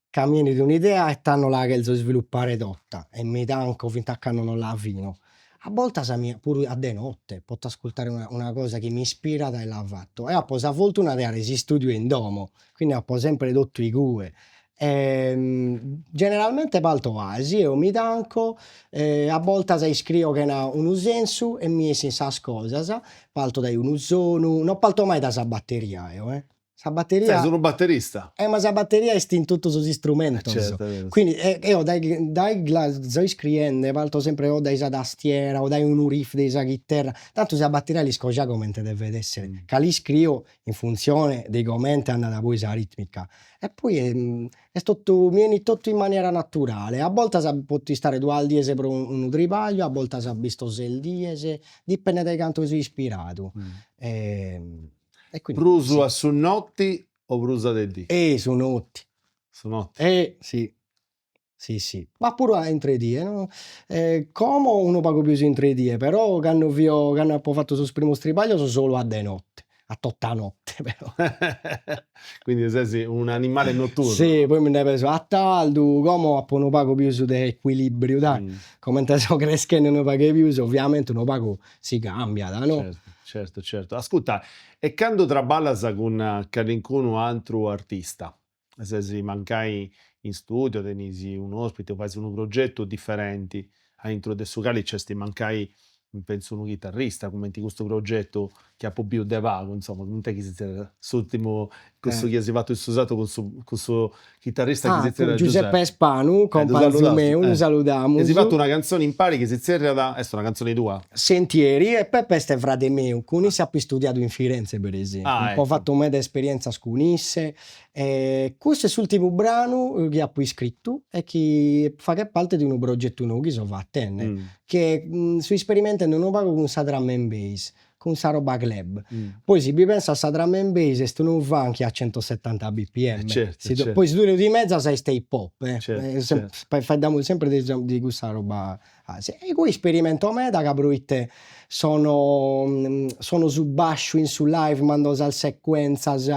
ca mi 'enit un'idea e tando la cherzo isviluppare tota e mi tanco finta a cando non la fino. A bortas mi puru a de notte poto ascurtare una una cosa chi m'ispirat e la fatto. E apo sa fortuna de aere s'istudiu in domo, quindi apo sempre totu igue. Generalmente parto 'asi, eo mi tanco, a boltas iscrio chena unu sensu e mi 'essin sas cosas, parto dai unu sonu, non parto mai dae sa batteria eo eh Sa batteria. Ses unu batterista. Eh ma sa batteria est in totu sos istrumentos. Certu, est beru. Quindi eo dai dai la so iscriende parto sempre o dai sa tastiera o dai unu riff de sa chiterra, tantu sa batteria l'isco già comente devet essere, ca l'iscrio in funzione de comente andat poi sa ritmica. E poi est totu, mi 'enit totu in maniera naturale, a boltas potto istare duas dies pro unu tribagliu, a boltas bisto ses dies, dipendet dai cantu so ispiradu E quindi. Prus a su noti o prus a de dì? Eh su noti. Su noti. Eh si, si si, ma puru a intr'e die no, como unu pagu pius intr'e die, però cando fio, cando apo fatu sos primos tribaglios solu a de notte, a tota notte però. Quindi ses un'animale notturnu. Si, poi mi nde peso a tardu, como apo unu pagu pius de equilibriu dai, comente so creschende unu pagu 'e pius, ovviamente unu pagu si cambiat no. Certu, certu, certu. Ascurta, e candu traballas cun calincunu atru artista, ses mancai in studio, tenis un'ospite o fais unu progetu diferenti aintru de su cali nc'est mancai, pentzu unu chitarrista, cumenti custu progetu chi apu biu de pagu, insoma, cumenti chi si zerriat s'urtimu, cussu chi as fatu in su sartu cun su cun su chitarrista chi si zerriat Giuseppe. Giuseppe Spanu, cumpanzu meu, lu saludamus. Eis fatu una cantzoni impari chi si zerriat, est una cantzoni tua? Sentieri, e Peppe est frade meu, cun isse apo istudiadu in Firenze per esempiu, apo fatu meda esperienzas cun isse e cussu est s'urtimu branu chi apo iscritu e chi faghet parte de unu progetu nou chi so fatende, chi so isperimentende unu pagu cun sa drum and bass cun sa roba club. Poi si bi pensas sa drum and bass est unu funky a centosettanta bpm, poi si tue lu dimezas est hip hop, faeddamus sempre de cussa roba asi. E igue isperimento meda ca proite sono sono su basciu in su live, mando sas secuenzas,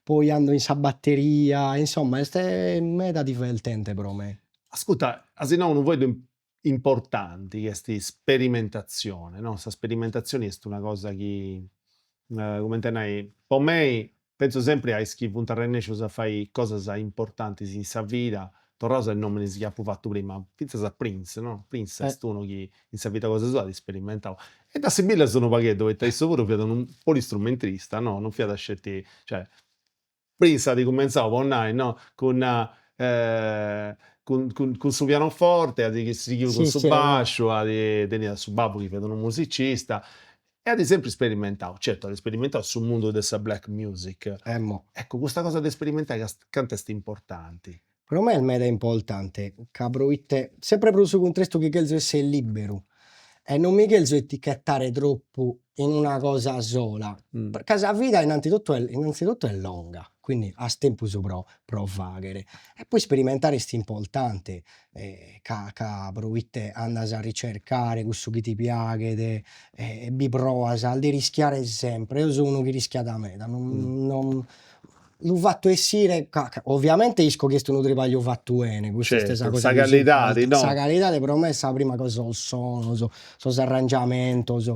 poi ando in sa batteria, insomma est meda divertente pro me. Ascurta, as nau unu fueddu importanti chi est sperimentatzione, no, sa sperimentatzioni est una cosa chi, cumenti a nai, po mei, pentzu sempri a is chi funt arrennescius a fai cosas importantis in sa vida, torraus a is nominis chi apu fatu prima, fintzas a Prince, no, Prince est unu chi in sa vida cosa sua at sperimentau, e dd'assimbillas unu pagheddu, poita issu puru fiat unu polistrumentista, no, non fiat sceti, cioè Prince at cumentzau, po nai, no, cun cun su pianoforte, at sighiu cun su basciu, at teniat su babbu chi fiat unu musicista e at sempri sperimentau, certu at sperimentau su mundu de sa black music. Eccu, custa cosa de sperimentai cantu est importanti? Pro me est meda importante, ca proite sempre pro su cuntrestu chi cherzo essere liberu e non mi cherzo etichettare troppu in una cosa sola, ca sa vida innantituttu innanzituttu est longa, quindi as tempus pro pro faghere e poi isperimentare est importante ca ca proite andas a ricercare cussu chi ti piaghet e bi proas, as de rischiare sempre, eo so unu chi rischiat meda, non non Lu fatto essire ca ovviamente isco chi est unu tribagliu fattu 'ene, custa est sa cosa sa calidadi no. Sa calidade pro me est sa prima cosa, sos sonos, sos arrangiamentos,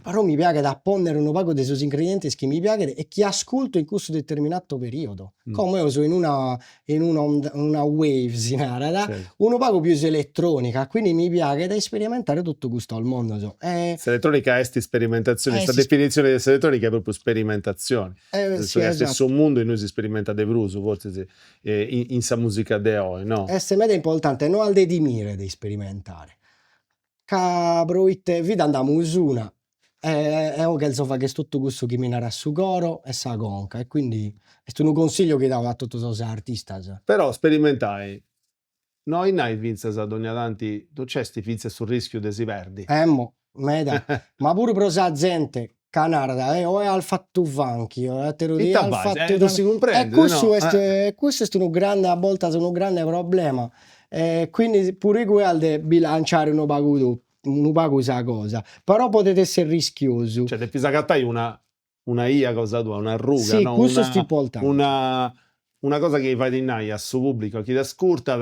però mi piaghet a ponnere unu pagu de sos ingredientes chi mi piaghet e chi ascurto in cussu determinato periodo. Como eo so in una in una una wave si narat, unu pagu pius elettronica, quindi mi piaghet a isperimentare totu custos mundos e S'elettronica est isperimentatzioni, sa definitzioni de s'elettronica est propriu sperimentatzioni. Est su mundu innui si sperimentat de prus, fortzis, in sa musica de oi, no? Est meda importante, no as de timire de isperimentare, ca proite vida nd'amus una e eo cherzo fagher totu cussu chi mi narat su coro e sa conca e quindi est unu consigliu chi dao a totu sos artistas. Però sperimentai no 'olit nai fintzas dogna tanti nc'est fintzas su rischiu de si perdi. Emmo, meda, ma puru pro sa zente ca narat, eh oe as fatu funky, ateru die as fatu Non si cumprendit, e cussu est cussu est unu grande a boltas unu grande problema e quindi puru igue as de bilanciare unu pagu totu, unu pagu sa cosa, però podet esser rischiosu. Cioè depis agatai una una 'ia cosa tua, una ruga, no, custu est importanti. Una una cosa chi fait nai a su pubblicu, a chi t'ascurtat,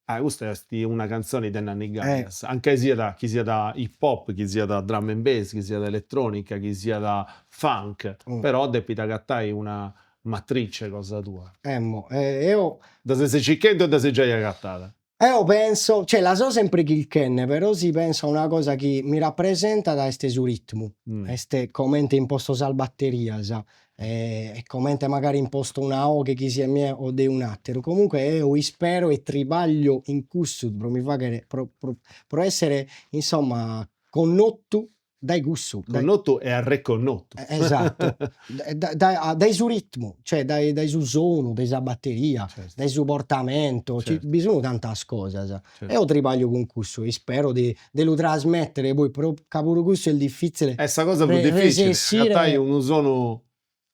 ah custa est una cantzoni de Nanni Gaias, mancai siat chi siat hip hop, chi siat drum and bass, chi siat elettronica, chi siat funk, però depit agatai una matrice cosa tua? Emmo, eo. Dda ses circhendi o dda ses giai agatada? Eo penso, cioè la so sempre chirchende, però si penso a una cosa chi mi rapresentat est su ritmu, est comente imposto sas batterias e comente magari imposto una 'oghe chi siat mia o de un'atteru, comunque eo ispero e tribaglio in cussu pro mi fagher pro pro essere insomma connotu dae cussu. Connotu e arreconnotu. Esatto, dae su ritmu, cioè dae dae su sonu de sa batteria, dae su portamento, bi sun tantas cosas. Eo tribaglio cun cussu e ispero de de lu trasmettere poi pro ca puru cussu est diffitzile. Est sa cosa prus difficile, agatai unu sonu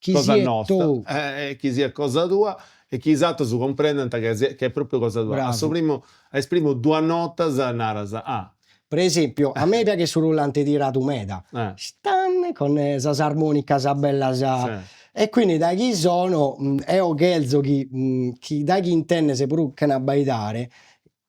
cosa nosta e chi siat cosa tua e chi is aterus cumprendant ca est propriu cosa tua. A su primu, a is primus duas notas naras, ah. Pro esempiu, a mei piaghet su rullante tiradu meda, stan cun sas armonicas bellas, e quindi dae chi sono eo chelzo chi chi dae chi intendes puru chena abbaidare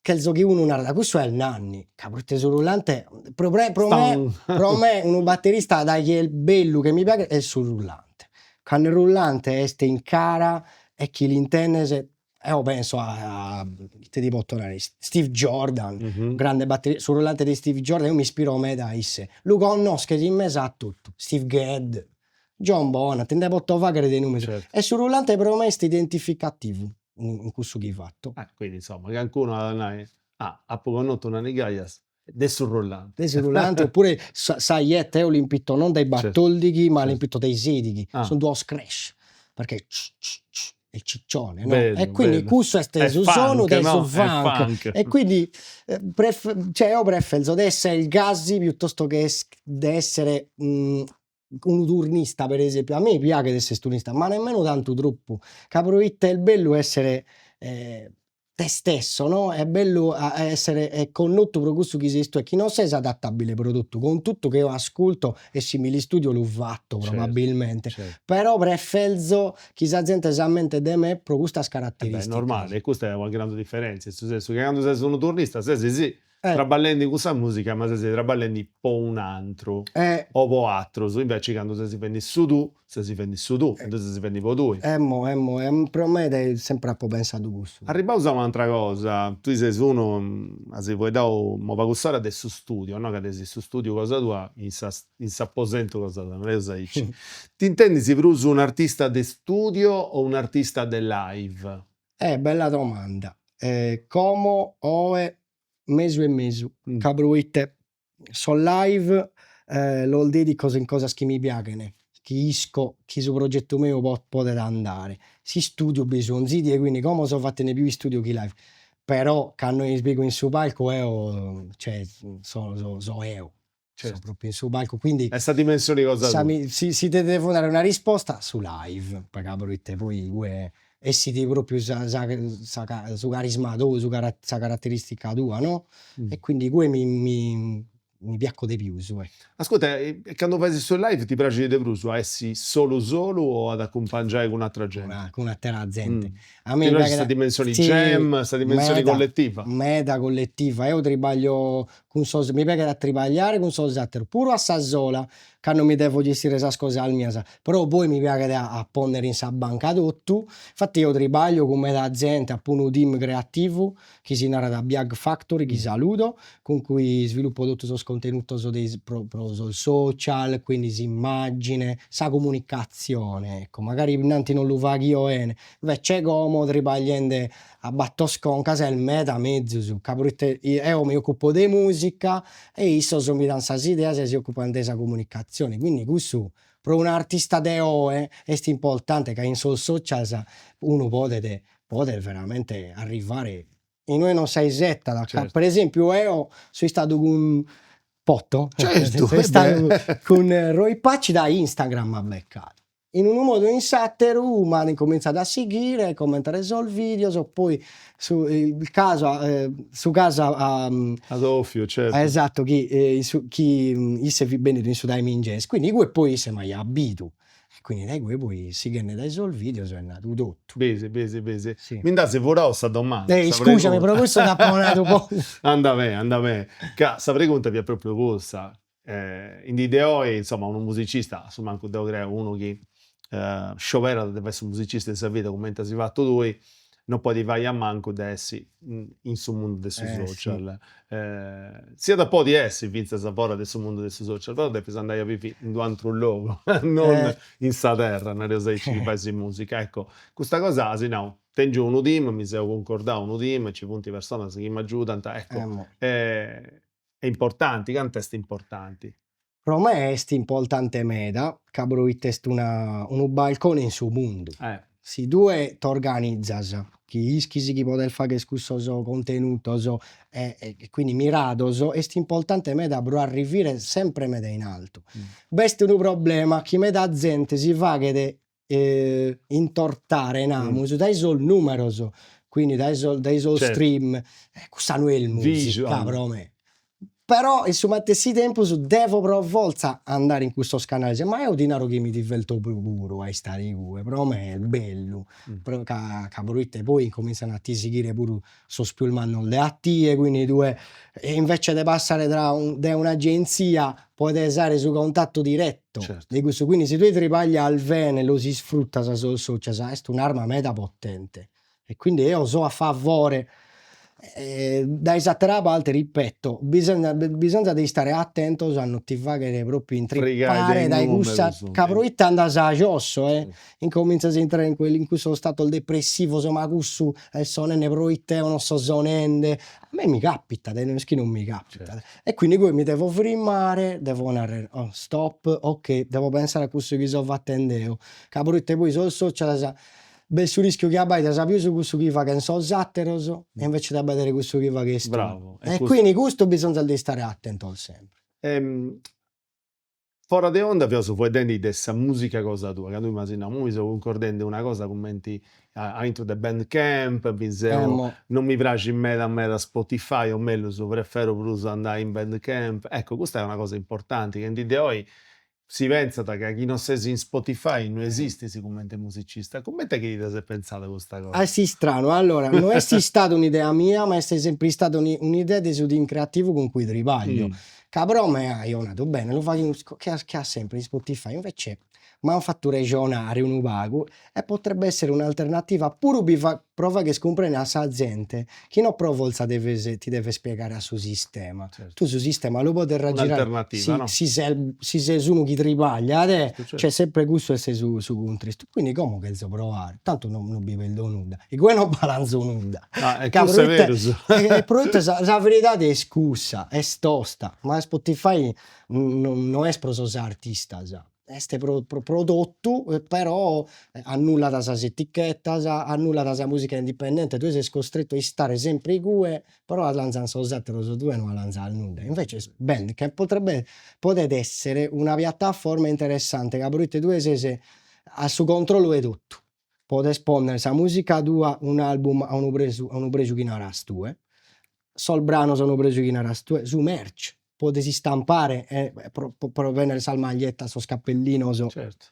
Chelzo chi unu narat cussu est Nanni, ca proite su rullante pro pro me pro me unu batterista dae chi est bellu che mi piaghet est su rullante, cando rullante est in cara e chi l'intendes eo penso a ite ti poto narrer Steve Jordan, grande batterista, su rullante de Steve Jordan eo m'ispiro meda a isse, lu connosches in mesu a totu, Steve Gadd, John Bonham, ti nde poto fagher de numenes, e su rullante pro me est identificativu in cussu chi fatto. Ah, quindi insomma, cancunu at a nai, ah, apu connotu Nanni Gaias de su rullante. De su rullante, oppure sa sa hi-hat eo l'impitto non dai battordighi, ma l'impitto dai sedighi, sun duos crash, perché il ciccione, no? E quindi cussu est su sonu de su funk, e quindi cioè eo preferzo de essere gasi piuttosto che de essere unu turnista per esempiu, a mei piaghet essere turnista, ma nemmeno tantu tropu, ca proite est bellu essere te stesso no, est bellu a essere connotu pro cussu chi ses tue e chi non ses adattabile pro totu, cun totu chi eo ascurto e si mi l'istudio lu fatto probabilmente, però preferzo chi sa zente s'ammentet de me pro custas caratteristicas. Est normale, e custa est una grandu differenzia, in su sensu chi candu ses unu turnista ses si Traballendi cun sa musica ma ses traballendi po un'antru o po atrus, inveci candu ses fendi su tuu, ses fendi su tuu e ddu ses fendi po tui. Emmo, emmo, pro me sempre apo pensadu cussu. Arribbaus a un'antra cosa, tui ses unu, as fueddau imoi pagu s'ora de su studio, no, ca tenis su studiu cosa tua in sa in s'aposentu cosa tua, nareus aici. T'intendis prus un'artista de studio o un'artista de live? Eh bella domanda, como oe mesu e mesu, ca proite sos live los dedico in cosas chi mi piaghen, chi isco chi su progettu meu podet andare, s'istudiu bi so 'onzi die, quindi como so fatende pius istudiu chi live, però cando mi pigo in su palcu eo, cioè so so eo, so propriu in su palcu, quindi Est sa dimensioni cosa tua. Si si ti devo dare una risposta, su live, ca proite poi igue essit propriu sa sa sa su carisma tou, su sa caratteristica tua no, e quindi igue mi mi mi piaco de pius ecco. Ascurta, e candu fais su live ti praxit de prus a essi solu solu o ad acumpangiai cun atra genti? Cun atera zente. A mei mi praxit sa dimensioni jam, sa dimensioni collettiva? Meda collettiva, eo tribaglio cun sos, mi piaghet a tribagliare cun sos atteros, puru a sa sola, cando mi devo gestire sas cosas mias, però poi mi piaghet a ponnere in sa banca totu, infatti eo tribaglio cun meda zente, apo unu team creativu chi si narat Biag Factory, chi saludo, cun cui sviluppo totu sos contenutos de pro pro sos social, quindi s'immagine, sa comunicatzione, ecco, magari innanti non lu faghio 'ene, invece como tribagliende a battor concas est meda mezus, ca proite eo mi occupo de musica e issos mi dan sas ideas e si occupan de sa comunicatzione, quindi cussu pro un'artista de oe est importante ca in sos socials unu podet podet veramente arrivare inue non s'aisettat, ca per esempiu eo so istadu cun poto? Certu so istadu cun Roy Paci dae Instagram m'at beccadu In unu modu o in s'atteru m'an incominzadu a sighire, a commentare sos videos, poi su il caso su casu At 'ofiu, certu. Esatto, chi su chi isse fit bennidu in su Time in Jazz, quindi igue poi isse m'aiat bidu e quindi dae igue poi sighende dae sos videos est nadu totu. Bisi, bisi, bisi. Mi nd'as furadu sa domanda. Eh iscusami, pro cussu t'apo nadu poi. Anda bene, anda bene, ca sa pregunta fiat propriu cussa In dì de oi, insoma, unu musicista, a su mancu deu creu, unu chi scioberat de fai su musicista in sa vida cumenti as fatu tui, no podit fai a mancu de essi in su mundu de su social. S'iat a podi essi fintzas fora de su mundu de su social, però depis andai a bivi in u' atru logu, non in sa terra, nareus aici, chi fais musica. Ecco, custa cosa as nau, tengiu unu team, mi seu cuncordau unu team, nci funt personas chi m'agiudant, ecco, est importanti, cantu est importanti? Pro me est importante meda, ca proite est una unu balcone in su mundu. Si tue t'organizas, chi ischis chi podes fagher cussos contenutos e quindi mirados, est importante meda pro arrivire sempre meda in altu. B'est unu problema, chi meda zente si faghet intortare, namus, dae sos numeros, quindi dae sos dae sos stream, e cussa no est musica pro me. Però in su matessi tempus devo pro fortza andare in cussos canales, ma eo ti naro chi mi diverto puru a istare igue, pro me est bellu, pro ca ca proite poi incominzan a ti sighire puru sos pius mannos de a tie, quindi tue invece de passare tra de un'agenzia podes aere su contattu direttu de cussu, quindi si tue tribaglias bene e los isfruttas sos social est un'arma meda potente e quindi eo so a favore Dae s'atera parte, ripeto, bisonzat de istare atentos a non ti fagher propriu intripare dae cussa, ca proite andas a giosso e incominzas a intrare in in cussos statos depressivos, ma cussu est sonende proite eo non so sonende, a mei mi capitat e no est chi non mi capitat, e quindi poi mi devo frimmare, devo narrer, oh stop, ok, devo pensare a cussu chi so fatende eo, ca proite poi sos social B'est su rischiu chi abbaidas pius cussu chi faghen sos atteros e invece de abbaidare cussu chi faghes tue. Bravu. E quindi custu bisonzat de istare atentos sempre. Fora de onda fiaus fueddendi de sa musica cosa tua, candu m'as nau, imui seu cuncordendi una cosa cumenti aintru de Bandcamp, mi seu, non mi praxit meda meda Spotify, o mellus preferu prus andai in Bandcamp, ecco custa est una cosa importanti ca in dì de oi Si pentzat ca chi non ses in Spotify no esistis cumenti musicista. Cumenti est chi ti dda ses pentzada custa cosa? Est istranu, allora, no est istada un'idea mia, ma est sempri istada un'idea de su team creativu cun cui tribaglio, ca pro me aio nadu, bene, lu faghimus che che a sempre in Spotify, invece m'an fatu rexonare unu pagu e potrebbe essere un'alternativa puru bi pro fagher cumprender a sa zente chi no pro forza deves ti deves piegare a su sistema, tue su sistema lu podes raggirare si ses si ses unu chi tribagliat e cioè sempre cussu est su su cuntristu, quindi como cherzo proare, tantu no no bi perdo nudda, igue no balanzo nudda, ca proite proite sa sa veridade est cussa, est tosta, ma Spotify no est pro sos artistas Est pro pro totu, però annullat sas etichetas, annullat sa musica indipendente, tue ses costrettu a istare sempre igue, però 'alanzan sos atteros, tue no 'alanzas nudda, invece Bandcamp potrebbe podet essere una piattaforma interessante, ca proite tue ses a su controllu 'e totu, podes ponner sa musica tua, un'album a unu presu a unu preju chi naras tue, sos branos a unu preju chi naras tue, su merch podes istampare e pro pro bennere sas magliettas, sos cappellinos,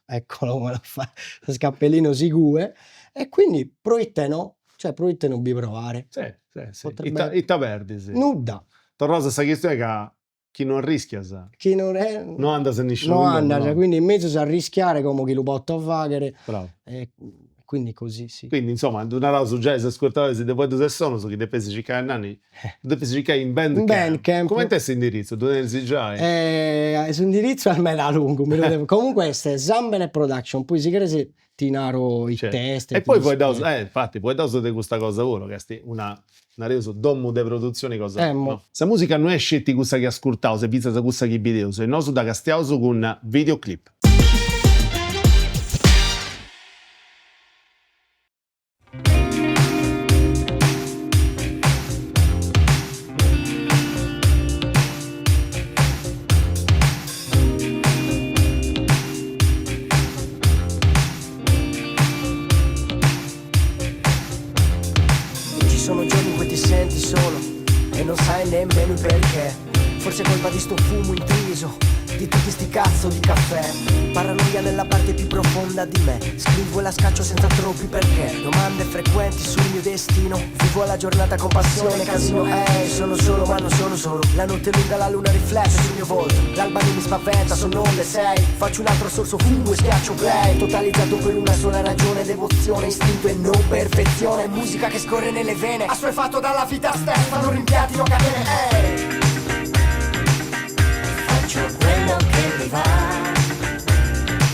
eccolo come l'ho fatto, sos cappellinos igue, e quindi proite no, cioè proite no bi proare. Si, si, si, ita ita perdis? Nudda. Torraus a sa chistione ca chi no arrischias. Chi no no andas a nisciunu No andas, quindi est mezus arrischiare como chi lu poto faghere. Bravu. E quindi così sì. Quindi insomma ddu naraus giai a is ascurtadoris de Fueddus e Sonus chi depeis circai a Nanni, ddu depeis circai in Bandcamp. Bandcamp. Cumenti est s'indirizzu, ddu tenis giai? S'indirizzu est meda lungu, mi lu devo, comunque est Sambene Production, poi si cheres ti naro ite est. E poi fueddaus, infati, fueddaus de custa cosa puru, ca est una, nareus, domu de produtzioni cosa no. Sa musica no est sceti cussa chi ascurtaus, est fintzas cussa chi bideus e nosu dda castiaus cun videoclip. Ci sono giorni in cui ti senti solo e non sai nemmeno il perché. Forse è colpa di sto fumo intriso Di tutti sti cazzo di caffè Paranoia nella parte più profonda di me Scrivo e la scaccio senza troppi perché Domande frequenti sul mio destino Vivo la giornata con passione, casino Ehi, sono solo ma non sono solo La notte è lunga, la luna riflette sul mio volto L'alba non mi spaventa, sono le 6 Faccio un altro sorso fumo e schiaccio play Totalizzato per una sola ragione Devozione, istinto e non perfezione Musica che scorre nelle vene Assuefatto dalla vita stessa Non rimpianti, no catene Ehi Faccio quello che mi va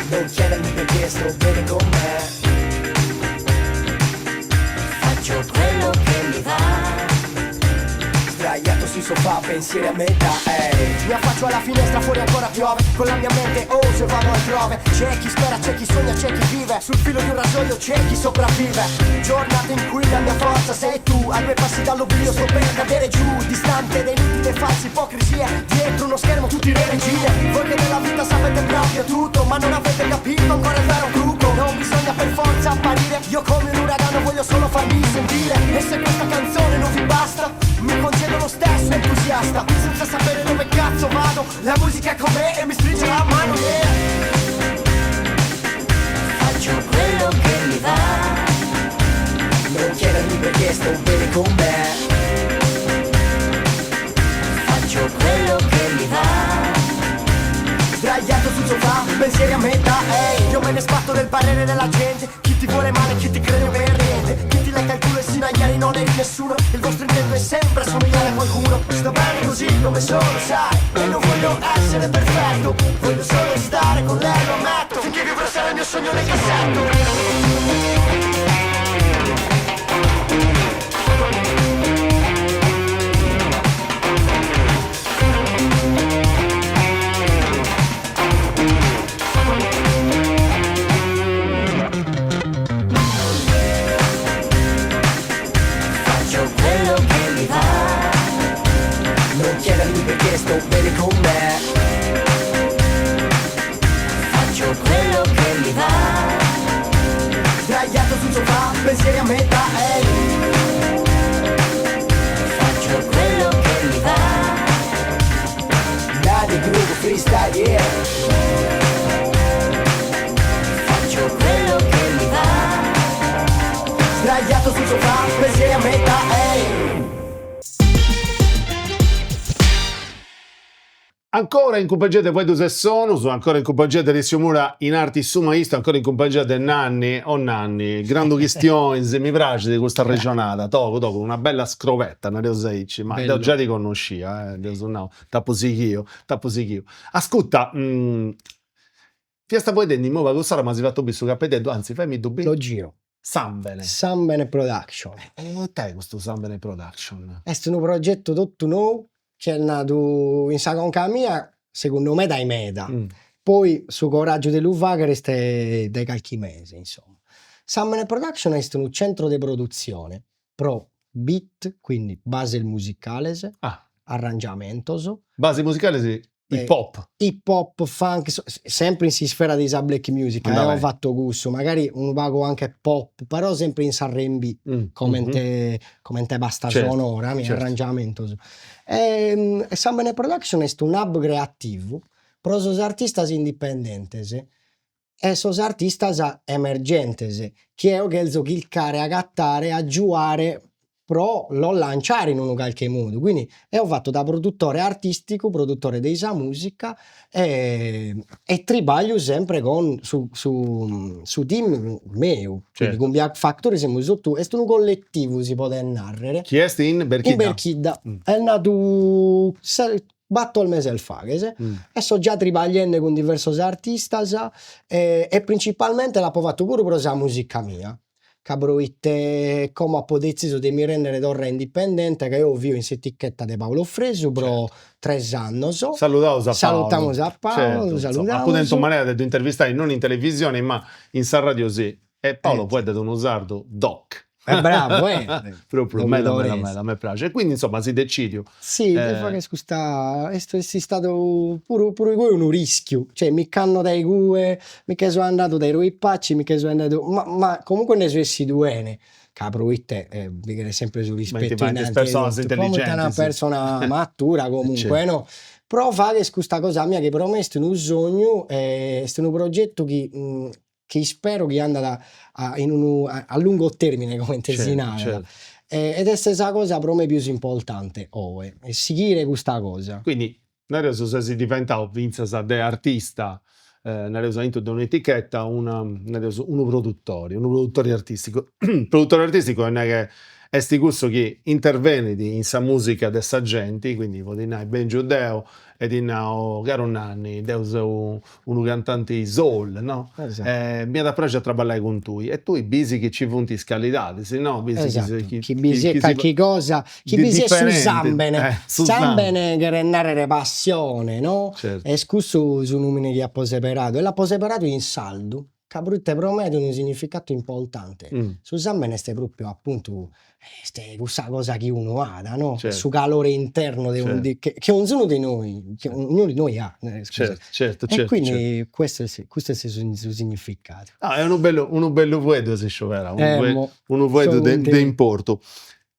Non chiedermi perché sto bene con me Faccio quello che mi va Sdraiato sul sofà, pensieri a metà, ehi Mi affaccio alla finestra, fuori ancora piove Con la mia mente, oh, se vado altrove C'è chi spera, c'è chi sogna, c'è chi vive Sul filo di un rasoio c'è chi sopravvive Giornate in cui la mia forza sei tu A due passi dall'oblio sto per cadere giù Distante dai inutili e falsi ipocrisie Dietro uno schermo tutti re regine Voi che della vita sapete proprio tutto Ma non avete capito ancora il vero trucco Non bisogna per forza apparire Io come un uragano voglio solo farmi sentire E se questa canzone non vi basta Mi concedo lo stesso entusiasta Senza sapere dove cazzo vado La musica è con me e mi stringe la mano yeah. Faccio quello che mi va Non chiedermi perché sto bene con me Faccio quello che mi va Sdraiato sul sofà, pensieri a metà, ehi Io me ne sbatto del parere della gente Chi ti vuole male, chi ti crede per niente Chi ti lecca il culo e sino a ieri non eri nessuno Il vostro intento è sempre assomigliare a qualcuno Sto bene così come sono, sai E non voglio essere perfetto Voglio solo stare con lei, lo ammetto Finché vivrò sarà il mio sogno nel cassetto Faccio quello che mi va Non chiedermi perché sto bene con me Faccio quello che mi va Sdraiato sul sofà, pensieri a metà, ehi Faccio quello che mi va Daddy Groove Freestyle, yeah Faccio quello che mi va Sdraiato sul sofà, pensieri a metà, ehi Ancora in cumpangia de Fueddus e Sonus, ancora in cumpangia de Alessio Mura in arti su maistu, ancora in cumpangia de Nanni, o Nanni, grandu chistionis, mi praxit custa arrexonada, togu togu, una bella scrovetta, nareus aici, ma deu già ti connoscia, eh, deu nau, t'apu sighiu, t'apu sighiu. Ascurta, fiasta fueddendi imoi pagu ora m'as fatu biri su capededdu, anzi faimi ddu biri. Lo giro. Sambene. Sambene Production. E ita est custu Sambene Production? Est unu progetu totu nou chi est nadu in sa conca mia, segundu me dae meda, poi su coraggiu de lu fagher est dae calchi mese, insomma. Sambene Production est unu centro de produtzione pro beat, quindi bases musicales, arrangiamentos. Bases musicales Hip hop. Hip hop, funk, sempri in s'isfera de sa black music, eo fatto cussu, magari unu pagu anche pop, però sempri in s'R&B, comente comente pasta sonora, mi arrangiamentos. E Sambene Production est un'hub creativu pro sos artistas indipendentes e sos artistas emergentes, chi eo cherzo chircare, agatare, agiuare pro los lanciare in unu calchi modu, quindi eo fatto da produttore artisticu, produttore de sa musica e e tribaglio sempre con su su su team meu, quindi cun Biak Factory semus totu, est unu collettivu si podet narrer. Chi est in Berchidda? In Berchidda, est nadu battor meses faghes e so già tribagliende cun diversos artistas e e principalmente l'apo fatu puru pro sa musica mia, ca proite como apo detzisu de mi rendere torra indipendente, ca eo fio in s'etichetta de Paolo Fresu pro tres annos. Saludaus a Paolo. Salutamus a Paolo, lu saludamus. Apu tentu manera de ddu intervistai non in televisioni ma in sa radio sì E Paolo fueddat unu sardu doc. Est bravu eh. Propriu meda meda meda, mi praxit. E quindi insomma as decidiu. Si, de fagher custa, est est istadu puru puru igue unu rischiu, cioè mi ch'ando dae igue, mi che so andadu dae Roi Paci, mi che so andadu, ma ma comunque nde so 'essidu 'ene. Ca proite bi cheret sempre su rispettu innanti 'e totu, comente una persona matura comunque no, pro fagher custa cosa mia chi pro me est unu sognu e est unu progettu chi chi ispero chi andat a in unu a lungo termine comente si narat ed est sa cosa pro me pius importante oe, sighire custa cosa. Quindi Nareus ses diventau fintzas de artista, nareus aintru de un'etichetta, una, nareus, unu produtori, unu produtori artisticu. Produtori artisticu 'olit nai che est cussu chi intervenit in sa musica de sa genti, quindi podit nai bengiu deu e ti nau, caru Nanni, deu seu unu cantanti soul, no? M'iat a praxi a traballai cun tui e tui bisi chi ci funt is calidadis, no? Esatto, chi bi siat calchi cosa, chi bi siat su sambene, sambene cheret narrer passione, no? Est cussu su nomini chi apo seberadu e l'apo seberadu in sardu, ca proite pro me at unu significatu importante, su sambene est propriu appuntu Est cussa cosa chi unu at, no, su calore interno de unu chi onzunu de nois, chi ognunu di noi ha, scusa. Certu, certu. E quindi questo est custu est su significadu. Ah, est unu bellu unu bellu fueddu as iscioberau, unu fueddu de importu.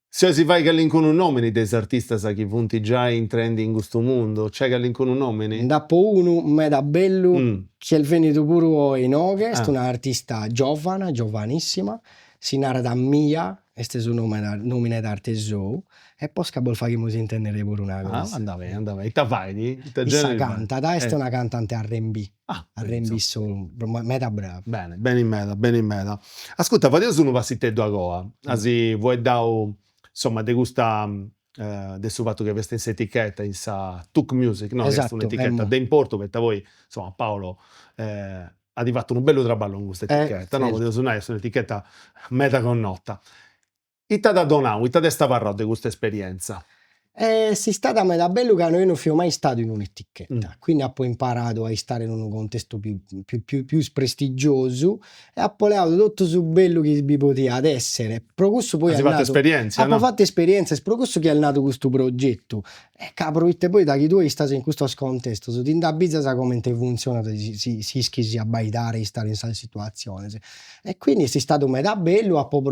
Si 'olis fai calincunu nomini de is artistas chi funt giai intrendi in custu mundu, nc'est calincunu nomini? Nd'apo unu meda bellu chi est bennidu puru oe inoghe, est un'artista giovana, giovanissima, Si narat Mia, est su nomine d'arte sou, e posca bos faghimus intendere puru una cosa. Ah, andat beni, andat beni. Ita fait? Ita generi fait? Issa cantat, est una cantante R&B, R&B soul, meda brava. Beni, beni meda, beni meda. Ascurta, fadeus unu passiteddu agoa, as fueddau, insoma, de custa de su fatu chi fiast in s'etichetta, in sa Tuk Music, no, chi est un'etichetta de importu, poita poi, insoma, Paolo at fatu unu bellu traballu cun custa etichetta, no, podeus nai, est un'etichetta meda connota. Ita t'at donau, ita t'est abarrau de custa esperienza? Est istada meda bellu ca eo non fio mai istadu in un'etichetta, quindi apo imparadu a istare in unu contestu pius pius prestigiosu e apo leadu totu su bellu chi bi podiat essere, pro cussu poi est nadu. As fatu esperienzia, no? Apo fatu esperienzias, est pro cussu chi est nadu custu progettu, e ca proite poi daghi tue istas in custos contestos ti nd'abbizas comente funtzionat si si ischis abbaidare e istare in sas situatziones, e quindi est istadu meda bellu, apo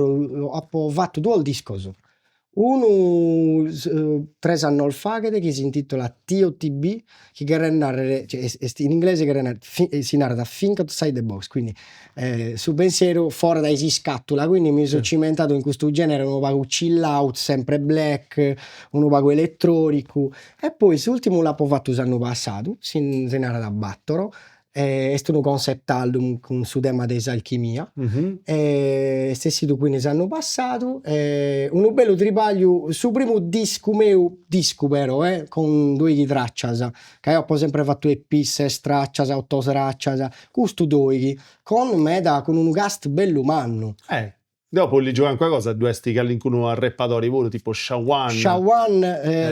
apo fatu duos discos Unu tres annos faghet chi s'intitolat TOTB, chi cheret narrer, cioè est in inglese cheret narrer, si narat think outside the box, quindi su pensieru fora dae s'iscatula, quindi mi so cimentadu in custu genere unu pagu chill out, sempre black, unu pagu elettronicu, e poi s'urtimu l'apo fatu s'annu passadu, si narat Battoro Est unu concept album cun su tema de s'alchimia, est essidu quindi s'annu passadu, unu bellu tribagliu, su primu discu meu, discu però cun doighi traccias, ca eo apo sempre fatu EP, ses traccias, otto traccias, custu doighi, con meda, cun unu cast bellu mannu. Deu apu ligiu calincuna cosa, ddu est calincunu arrepadori puru, tipu Shawan. Shawan,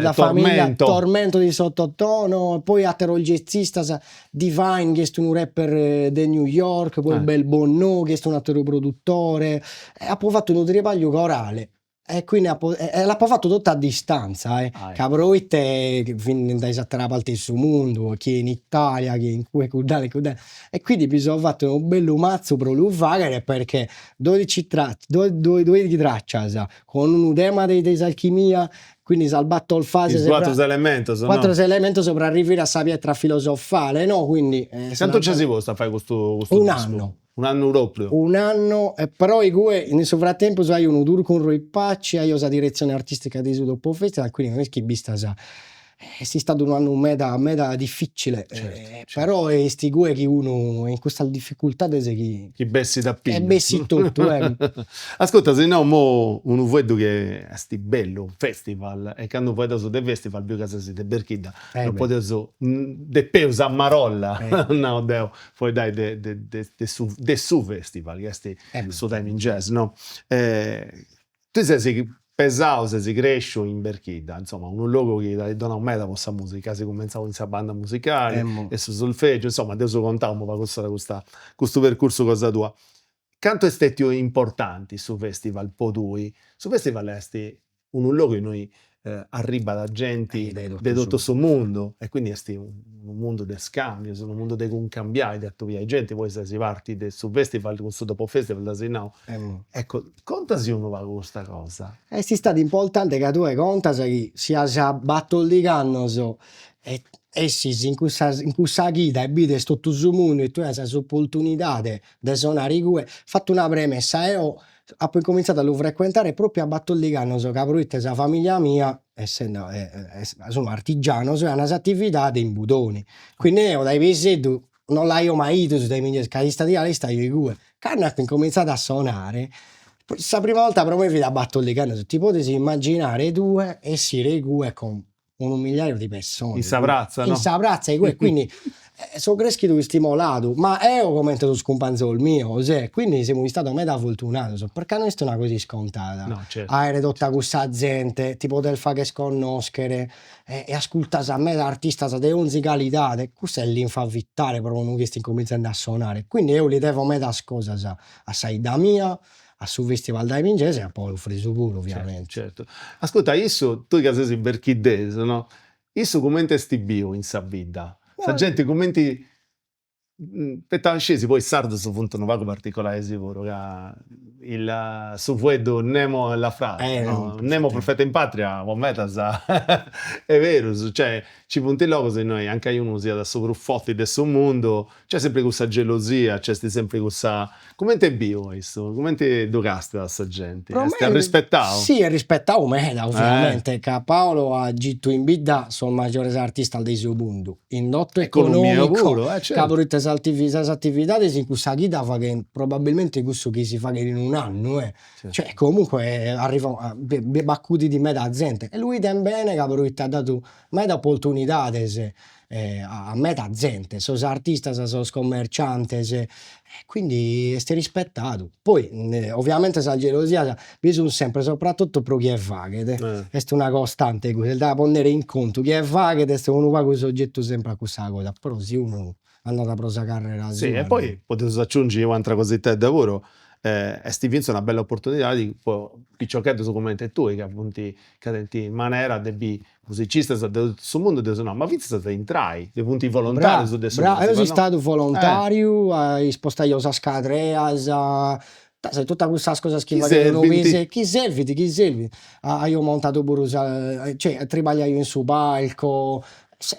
la famiglia Tormento di Sottotono, poi ateros jazzistas, Divine chi est unu rapper de New York, poi Bel Bonneau chi est un'ateru produttore, e apo fatu unu tribagliu corale e quindi apo e l'apo fatu totu a distanza ca proite fin dae s'atera parte 'e su mundu, chie in Italia, chie in cue cudd'ala e cudd'ala E quindi mi so fatu unu bellu mazzu pro lu faghere perché dodici doighi traccias cun unu tema de s'alchimia, quindi sas battor fases Is cuatru elementos no? Cuatru elementos pro arrivire a sa pietra filosofale no, quindi Cantu nci as postu a fai custu discu? Un'annu. Un'annu propriu? Un'annu e però igue in su fratempus aio unu tour cun Roy Paci, aio sa direzione artistica de su Dopo Festival, quindi non est chi bistas Est istadu unu annu meda meda dificile, però est igue chi unu in custas dificultades chi. Chi bessit a pillu. E bessit totu. Ascurta, si no imou unu fueddu chi est bellu, festival, e candu fueddaus de festival, biu ca ses de Berchidda, non podeus, depeus a marolla, nau deu, fueddai de de su de su festival, chi est su Time in Jazz, no? Tui ses pesau, ses cresciu in Berchidda, insoma unu logu chi t'at donau meda po sa musica, as cumentzau in sa banda musicali e su solfeggiu, insoma dd'eus contau unu pagu custa custu percursu cosa tua. Cantu est stetiu importanti su festival po tui? Su festival est unu logu innui Arribat genti de totu su mundu e quindi est unu mundu de scambius, unu mundu de cuncambiai, de atobiai genti, poi ses parti de su festival cun su dopo festival dd'as nau. Ecco, contasi unu pagu custa cosa. Est istadu importante ca tue contas chi si as battordigh'annos e essis in cussa in cussa chida e bides totu su mundu e tue as s'opportunidade de sonare igue, fatto una premessa, eo Apo incomintzadu a lu frecuentare propriu a battordigh'annos ca proite sa familia mia essendo sun artigianos e an s'atividade in Budoni, quindi eo dae piseddu non l'aio mai 'idu su Time in Jazz ca s'istadiale istaio igue, cando apo incomintzadu a sonare sa prima 'olta pro me fit a battordigh'annos, ti podes immaginare tue essire igue cun unu migliaiu de pessones. In sa pratza, no? In sa pratza igue, quindi so creschidu istimoladu, ma eo comente sos cumpanzos mios e quindi semus istados meda fortunados, perché no est una cosa iscontada. No, certu. Aere tota cussa zente, ti podes fagher connoschere e ascurtas meda artistas de onzi calidade, cussa est linfa vitale pro unu chi est incominzende a sonare, quindi eo li devo medas cosas a sa 'idda mia, a su festival Time in Jazz e a Paulu Fresu puru ovviamente. Certu. Ascurta, issu, tui ca ses berchiddesu, no, issu cumenti est biu in sa bidda? Sa genti cumenti, poita scisi poi is sardus funt unu pagu particolaris puru, ca il su fueddu nemo la frase, no, nemo profeta in patria po medas est berus, cioè nci funt logus innoi mancai unu siat su prus forti de su mundu Nc'est sempri cussa gelosia, nc'est sempri cussa, cumenti est biu issu, cumenti ddu castiat sa genti, est arrispetau? Si, est rispettau meda ovviamente, ca Paolo at gitu in bidda sos maggiores artistas de su mundu, indotto economicu, ca proite sas attividades in cussa chida faghent probabilmente cussu chi si faghet in un'annu eh, cioè comunque arrivat b'accudit meda zente e lu 'iden bene ca proite at dadu meda opportunidades a meda zente, sos artistas, sos commerciantes, e quindi est rispettadu. Poi ovviamente sas gelosias bi sun sempre, soprattutto pro chie faghet, est una costante custa, est da ponnere in contu, chie faghet est unu pagu soggettu sempre a cussa cosa, però si unu andat pro sa carrera sua. Si, e poi podeus aciungi u'atera cositedda puru, est finzas una bella opportunidadi po piciocheddus cumenti tui ca funt, ca tenint manera de biri Musicistas de totu su mundu de sonai, ma fintzas de intrai, de funt volontarius de su Bravo, eo so istadu volontariu, ispostaio sas cadreas, totas cussas cosas chi faghet unu piseddu, chi servit, chi servit, aio montadu puru sa, cioè tribagliaio in su palco,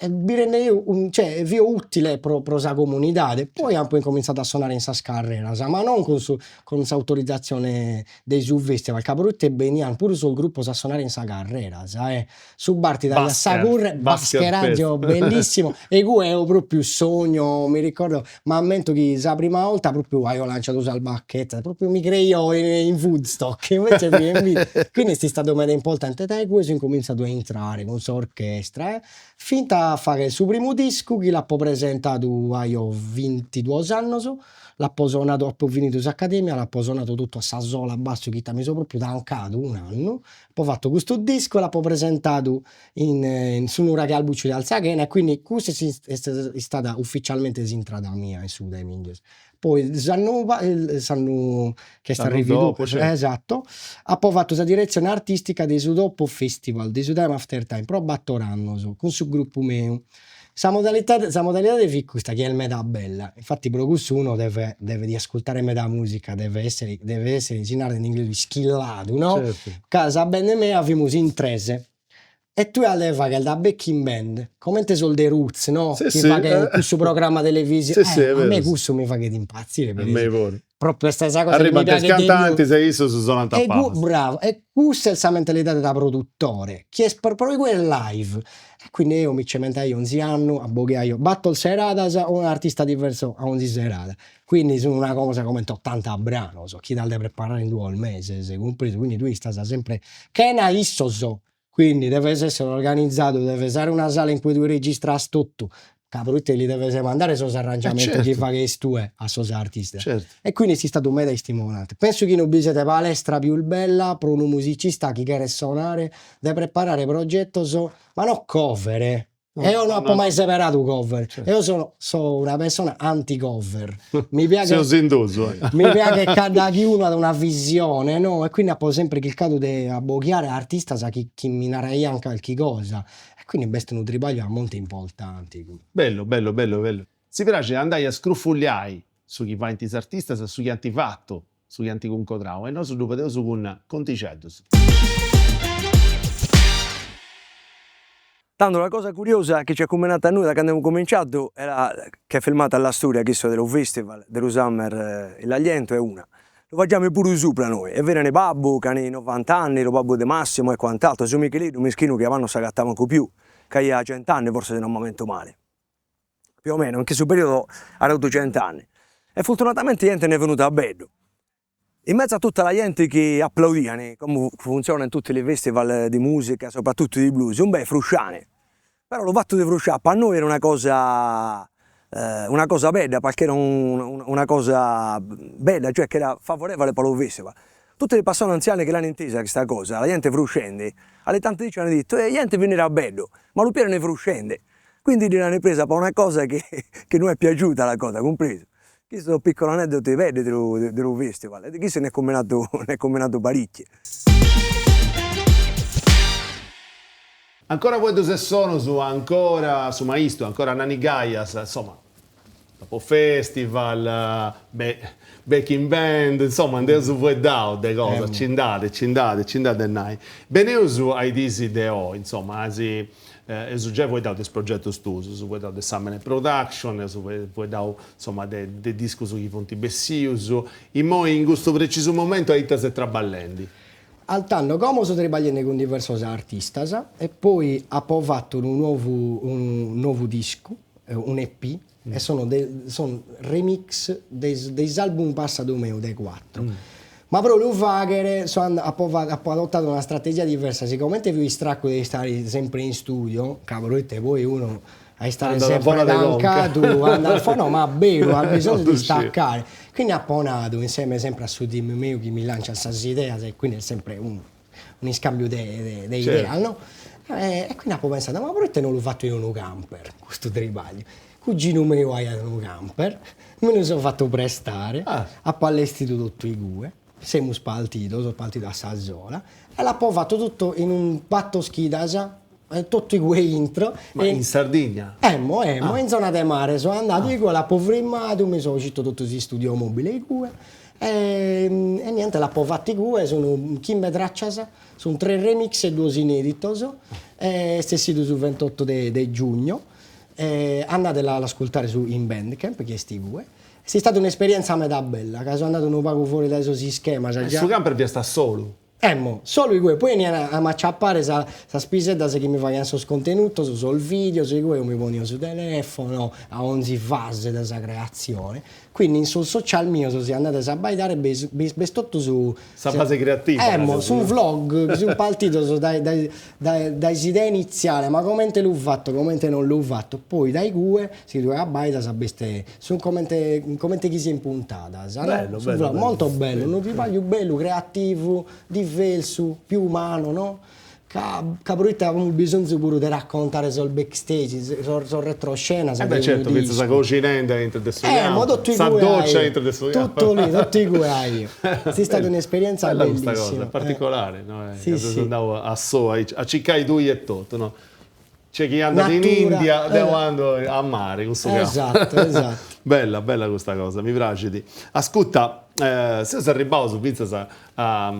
mi rendeio, cioè fio utile pro pro sa comunidade, poi apo incominzadu a sonare in sas carreras, ma non cun su cun s'autorizatzione de su festival, ca proite benian puru sos gruppos a sonare in sa carreras e su bar ti daiat sa curre, bascheraggio bellissimo e igue eo propriu sogno, mi ricordo, m'ammento chi sa prima 'olta propriu aio lanciadu sas bacchettas, propriu mi creio in Woodstock, invece fio in bidda, quindi est istadu meda importante, dae igue so incominzadu a intrare cun s'orchestra e finta a fagher su primu discu chi l'apo presentadu aio bintiduos annos L'apo sonadu, apo finidu s'accademia, l'apo sonadu totu a sa sola a bassu chitarra, mi so propriu tancadu un'annu, apo fatu custu discu e l'apo presentadu in in su nuraghe Albucciu de Alzachena e quindi cussa est istada ufficialmente s'intrada mia in su Time in Jazz. Poi s'annu s'annu chi est arrividu, esatto, apo fatu sa direzione artistica de su dopo festival, de su Time After Time, pro battor annos cun su gruppu meu Sa modalidade sa modalidade fit custa chi est meda bella, infatti pro cussu unu deve devet ascurtare meda musica, deve essere deve essere si narat in inglesu skilladu no, ca sa band mea fimus in tres e tue as de fagher da backing band, comente sos The Roots no, chi faghen cussu programma televisivu, a mei cussu mi faghet impazzire per esempio Propriu est sa cosa chi mi Arribant is piaghet de pius. cantantis e issus sonant a E palas. Bravu, e cussa est sa mentalidade da produttore, chi est pro igue est live. E quindi eo mi cimentaio 'onzi annu, abboghiaio battor seradas, un'artista diversu a 'onzi serada. Quindi sun una cosa comente ottanta branos chi t'as de preparare in duos meses, cumpresu, quindi tue istas sempre chena issos, Quindi deves essere organizadu, deves aere una sala in cue tue registras totu, ca proite li deves mandare sos arrangiamentos chi faghes tue a sos artistas. E quindi est istadu meda istimolante. Penso chi non bi siat palestra pius bella pro unu musicista chi cheret sonare de preparare progetos, ma no cover. Eo no apo mai seberadu cover, eo sono so una persona anti cover, mi piaghet Seus in duus mi piaghet ca daghi unu at una visione no, e quindi apo sempre chircadu de abboghiare artistas chi chi mi naraian calchi cosa e quindi b'est unu tribagliu a monte importante. Bellu bellu bellu bellu. Si praxit andai a scrufugliai su chi faint is artistas, su chi ant fatu, su chi ant cuncodrau e nosu ddu fadeus cun contixeddus. Tandu la cosa curiosa chi c'è cumbinata a nui da candu amu cuminciatu era che è filmata la storia chissu de lu festival de lu summer in l'Aglientu è una, lu fagiamu puru supra noi e veniani babbu ca ani novant'anni, lu babbu de Massimo e quant'altro, ziu Michiliddu mischinu chi avannu non s'agattava mancu più, ca aiat cent'anni forsi si non m'amento mali più o meno in cussu periodo at avutu cent'anni e fortunatamente jente nd'est venuta a bellu In mezzo a tutta la jenti chi applaudiani, comu funziona in tutti li festival di musica, soprattutto di blues, umbè frusciani. Però lu fattu di fruscià pa noi era una cosa una cosa bedda, perchè era una cosa bedda, cioè che era favorevole pa lu festival. Tutte le persone anziane chi l'hanno intesa chista cosa, la jenti fruscendi, alle tanti dici hanno dittu, eh jenti veniri a bellu, ma lu pierani fruscendi. Quindi dd'ant presa po una cosa chi chi no est piaciuta la cosa, cumpresu? Chistu sono piccoli aneddoti belli de lu de lu festival e de chissu nd'est cumbinatu nd'est cumbinatu paricchi. Ancora fueddus e sonus, ancora su maistu, ancora Nanni Gaias, insoma, dopo festival, backing band, insoma nd'eus fueddau de cosas, nci nd'at, nci nd'at, nci nd'at de nai. Beneus a is diis de oi, insoma, si eus giai fueddau de is progetus tuus, eus fueddau de Sambene Production, eus fueddau insoma de de discus chi funt bessius, immoi in custu precisu momentu a ita ses traballendi? Tando, como so tribagliende cun diversos artistas e poi apo fatu unu novu unu novu discu, un'EP, e sono de son remix de de is album passadu meu de cuatru. Ma pro lu fagher so apo apo adotadu una strategia diversa, sigomente fio istracu de istare sempre in studio, ca proite poi unu a istare sempre tancadu andat fora, no ma a beru at bisonzu de istaccare, quindi apo nadu insieme sempre a su team meu chi mi lanciat sas ideas e quindi est sempre unu un'iscambiu de de ideas no, e quindi apo pensadu ma proite no lu fatto in unu camper custu tribagliu, cuginu meu aiat unu camper, mi lu so fatu prestare, apo allestidu totu igue, semus partidos, so partidu a sa sola e l'apo fatu totu in un bator chidas totu igue intro. Ma in Sardigna? Emmo, emmo, in zona de mare so andadu igue, l'apo frimmadu, mi so gittu totu s'istudio mobile igue e niente l'apo fatu igue, sun chimbe traccias, sun tres remix e duos ineditos e est essidu su ventotto de de giugno e andadela a l'ascurtare su in Bandcamp chi est igue. Est istada un'esperienza meda bella, ca so andadu unu pagu fora dae sos ischemas. E su camper fiast a solu? Emmo, solu igue, poi 'enian a m'acciappare sas piseddas chi mi faghian sos contenutos, sos videos, igue eo mi ponio su telefono a onzi fase de sa creatzione, quindi in sos social mios si andades a abbaidare b'est totu su Sa fase creativa. Emmo, sun vlog chi sun partidos dae dae dae dae s'idea iniziale, ma comente lu fatto, comente non lu fatto, poi dae igue si tue abbaidas b'est Sun comente comente chi sian puntadas, no? Bellu, bellu, bellu. Molto bellu, unu tribagliu bellu, creativu, diversu, più umanu, no? Ca ca proite amus bisonzu puru de raccontare sos backstage, sos sos retroscenas Eh beh certo, finzas sa coxinende aintru de su camper, sa doccia aintru de su camper. Totu lì, totu igue aio. Est istada un'esperienza bellissima. Bella custa cosa, particolare, no? Sì, sì. Ses andau a sou aici, a circai tui e totu, no? C'è chi andat in India, deu ando a mare cun su camper. Esatto, esatto. Bella, bella custa cosa, mi praxit. Ascurta, seus arribbaus fintzas a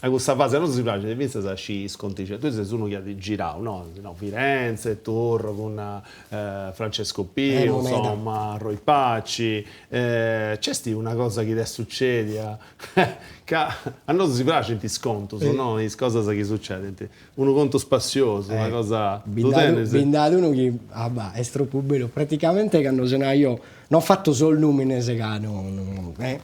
a custa fase, a nosu si praxit fintzas a sciri is contixeddus, tui ses unu chi at girau, no, no, Firenze, tour cun Francesco Piu, insoma, Roy Paci, nc'est una cosa chi t'est succedia ca a nosu si praxint is contus, no, is cosas chi succedint Unu contu spassiosu, una cosa, ddu tenis? Bi nd'at unu chi, ah bah, est tropu bellu, praticamente cando sonaio, no fatto sos numines ca no no eh.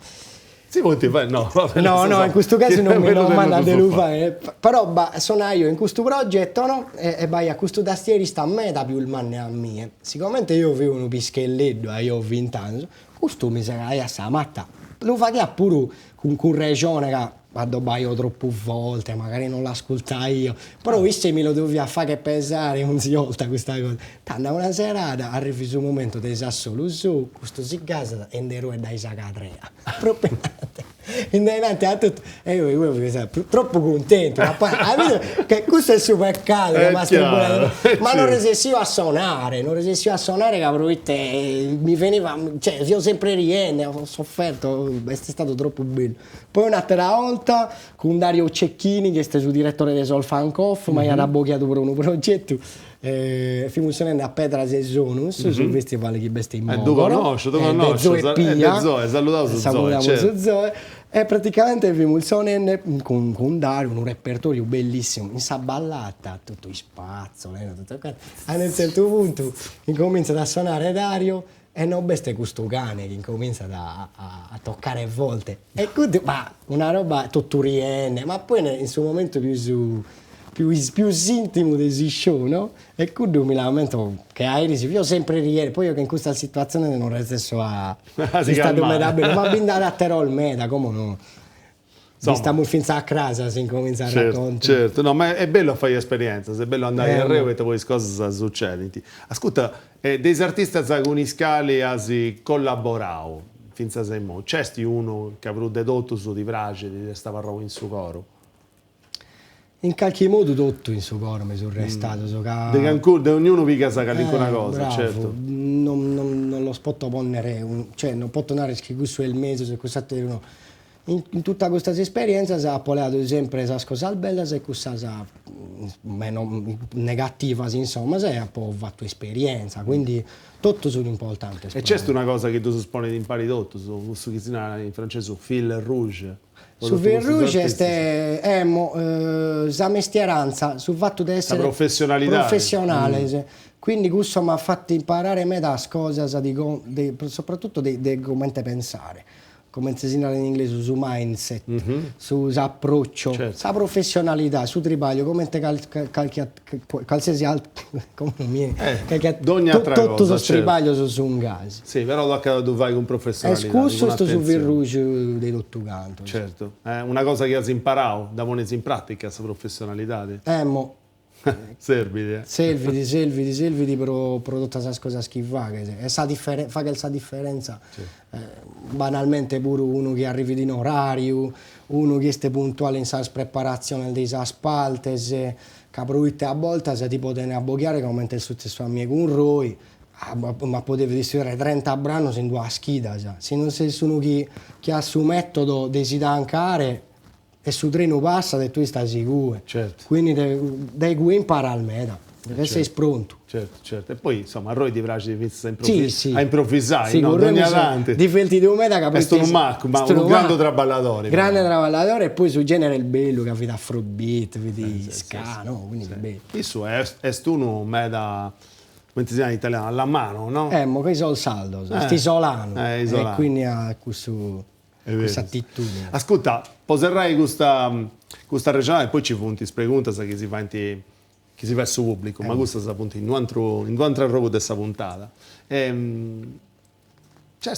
Si podint fai, no, va bene. No no, in custu casu non mi no mandat de lu fai, però sonaio in custu progetto no, e b'aiat custu tastierista meda pius mannu 'e a mie, sigomente eo fio unu pischelleddu, aio vint'annos, custu mi segaiat sa mata, lu faghiat puru cun cun rejone ca. M'addobbaio troppu forte, magari non l'ascultaio, però isse mi lu deviat fagher pesare onzi 'olta custa cosa. Tando a una serada arrivit su momentu de s'assolu sou, custu si gasat e nde ruet dae sa cadrea, propriu innanti in dainanti a totu, e eo igue fio istadu troppu cuntentu, ca bidu che cussu est su peccadu ca m'at tribuladu, ma non resessio a sonare, non resessio a sonare ca proite mi veniva, cioè fio sempre riende, ho sofferto, est istadu troppu bellu Poi un'atera 'olta cun Dario Cecchini, chi est su diretore de sos FunCoff, m'aiat abboghiadu pro unu progetu, fimus sonende a Pedras e Sonus, su festival chi b'est in Mogoro. Ddu connosciu, ddu connosciu, de Zoe Pia. De Zoe, saludaus Zoe, Saludamus Zoe. E praticamente fimus sonende cun cun Dario unu repertoriu bellissimu, in sa ballata, totu ispazzole, totu cantu, a unu zertu puntu incominzat a sonare Dario E no b'est custu cane chi incominzat a a toccare forte e cuddu ma una roba totu riende, ma poi in su momentu pius pius pius intimu de s'isciou no, e cuddu mi l'ammento che a eris, fio sempre riende, poi eo che in custas situatziones non resesso a si istadu meda bellu, ma bi nd'at ateros meda, como no Istamus fintzas a cras si incominzo a raccontare. Certu, no, ma est bellu a fai esperienzas, est bellu a andai arreu poita poi is cosas sucedint. Ascurta, de is artistas cun is cali as collaborau fintzas a immoi, nc'est unu ca prus de totus ti praxit, ti est abarrau in su coru? In calchi modu totu in su coro mi sunt restados ca. De cancunu, de ognunu pigas calincuna cosa, certu. Non non los poto ponnere, cioè non poto narrer chi cussu est mezus e cuss'ateru no. In totu custas esperienzas apo leadu sempre sas cosas bellas e cussas meno negativas insomma e apo fatu esperienza, quindi totu sunt importantes. E nc'est una cosa chi ddus ponit impari totus, cussu chi si narat in francesu fil rouge Su fil rouge est emmo sa mestieranza, su fatu de essere sa professionalidade professionales, quindi cussu m'at fatu imparare medas cosas de soprattutto de comente pensare comente si narat in inglesu su mindset, su s'approccio, sa professionalidade, su tribagliu, comente calchi calsiasi como non mi enit dogni atra cosa, totu sos tribaglios sun gasi. Si, però tocat a ddu fai cun professionalidade, Est cussu est su fil rouge de totu cantu. Certu, una cosa chi as imparau, dda ponis in pratica sa professionalidade. Emmo Serbit, eh. Servit, servit, servit pro pro totas sas cosas chi faghes e sa faghet sa differenza banalmente puru unu chi arrivit in orariu, unu chi est puntuale in sas preparatziones de sas partes, ca proite a boltas ti poden abboghiare comente est sutzessu a mie cun Roi, m'apo devidu istudiare trenta branos in duas chidas, si non ses unu chi chi at su metodo de si tancare E su trenu passat e tue istas igue. Certu. Quindi dae igue imparas meda, deves esser prontu. Certu, certu. E poi insoma a Roi ti praxit fintzas a improvvisai, a improvvisai, no? Dogna tanti. Divertidu meda ca Est unu maccu, ma unu grandu traballadori. Grande traballadore e poi su genere est bellu ca fit afrobeat, fit ska, no, quindi fit bellu. Issu est unu meda, cumenti si narat in italianu, alla mano, no? Emmo, che i sos sardos, est isolanu. E quindi at cussu Cussa attitudine. Ascurta, po serrai custa custa arrexonada e poi ci funt is preguntas chi si faint chi si fait su pubblicu, ma custas funt in u' in u' atru arrogu de sa puntada. Nc'est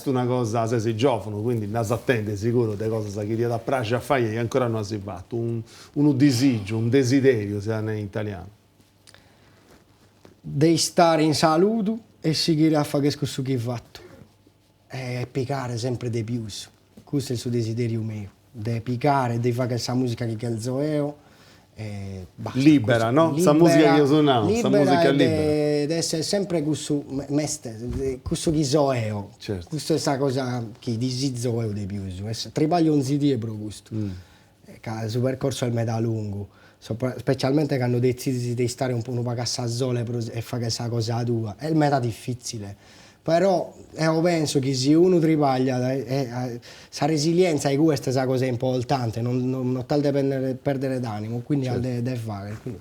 una cosa, ses giovunu, quindi nd'as a tenni siguru de cosas chi t'iat a praxi a fai e chi ancora no as fatu, unu disigiu, un desideriu, si narat in italianu. De istare in saludu e sighire a fagher cussu chi fatto. E pigare sempre de pius, custu est su desideriu meu, de pigare, de fagher sa musica chi chelzo eo e basta. Libera no? Sa musica chi eus nau, sa musica libera. De esser sempre cussu m'est cussu chi so eo, custa est sa cosa chi disizo eo de pius, tribaglio onzi die pro custu, ca su percorso est meda lungu, specialmente cando detzidis de istare unu pagu a sa sola e fagher sa cosa tua, est meda difitzile, però eo penso chi si unu tribagliat e sa resilienza igue est sa cosa importante, non non t'as de perdere d'animu, quindi as de fagher, quindi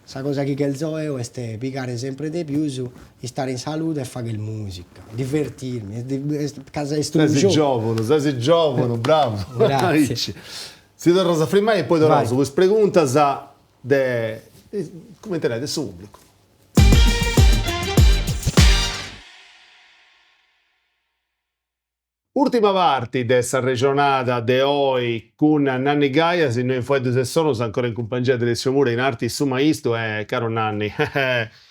sa cosa chi chelzo eo est pigare sempre de pius, istare in salude e fagher musica, divertirmi, ca est unu giogu. Ses giovunu, ses giovunu, bravu, aici. Si torraus a frimai e poi torraus cun is preguntas de, cumenti nai, de su pubblicu. Urtima parti de s'arrexonada de oi cun Nanni Gaias, innoi in Fueddus e Sonus, ancora in cumpangia de Alessio Mura in arti su maistu e caru Nanni,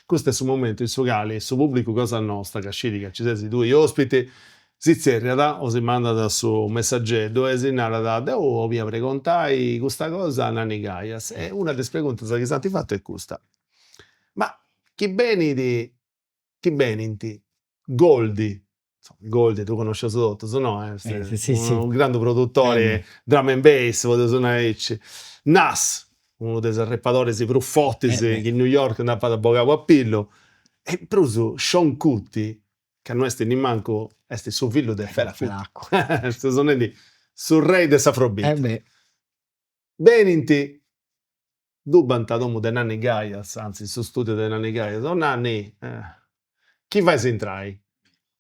custu est su momentu in su cali su pubblicu cosa nosta, ca scit ca nci ses tui ospiti, si zerriat o si mandat su messageddu e si narat, deu 'olia pregontai custa cosa a Nanni Gaias e una de is preguntas chi s'ant fatu est custa, ma chi benit chi benint Goldy, Goldy ddu connosceus totus, no? Est unu grandu produtori drum and bass, podeus nai aici, Nas, unu de is arrepadoris prus fortis chi New York nd'apat bogau a pillu, e in prus Sean Kuti, ca no est nimancu, est su fillu de Fela Kuti, seus nendi su rei de s'afrobeat. Benint Dubant a domu de Nanni Gaias, anzi in su studiu de Nanni Gaias, o Nanni, chi fais intrai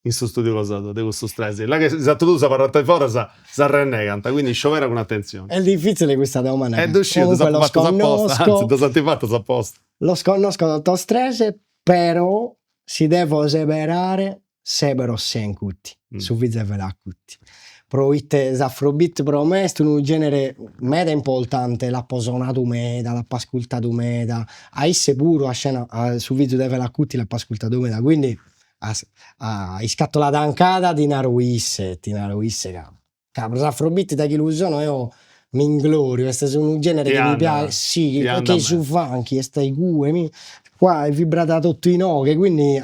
in su studiu cosa tua de custus tres? Là ca is aterus dus abarrant in foras s'arrennegant, quindi sciobera cun attenzioni. Est difficile custa domanda. E ddu sciu, ddas apu fatas aposta, anzi ddas ant fatas aposta. Los connosco totos tres, però si devo seberare Sebero Seun Kuti, su fizu 'e Fela Kuti, proite s'afrobeat pro me est unu genere meda importante, l'apo sonadu meda, l'apo ascurtadu meda, a isse puru a Seun a su fizu de Fela Kuti l'apo ascurtadu meda, quindi a a iscatula tancada ti naro isse, ti naro isse ca ca pro s'afrobeat dai chi lu sono eo m'inglorio, est unu genere chi mi piaghet, si, che su funky, est igue mi, qua vibrat totu inoghe, quindi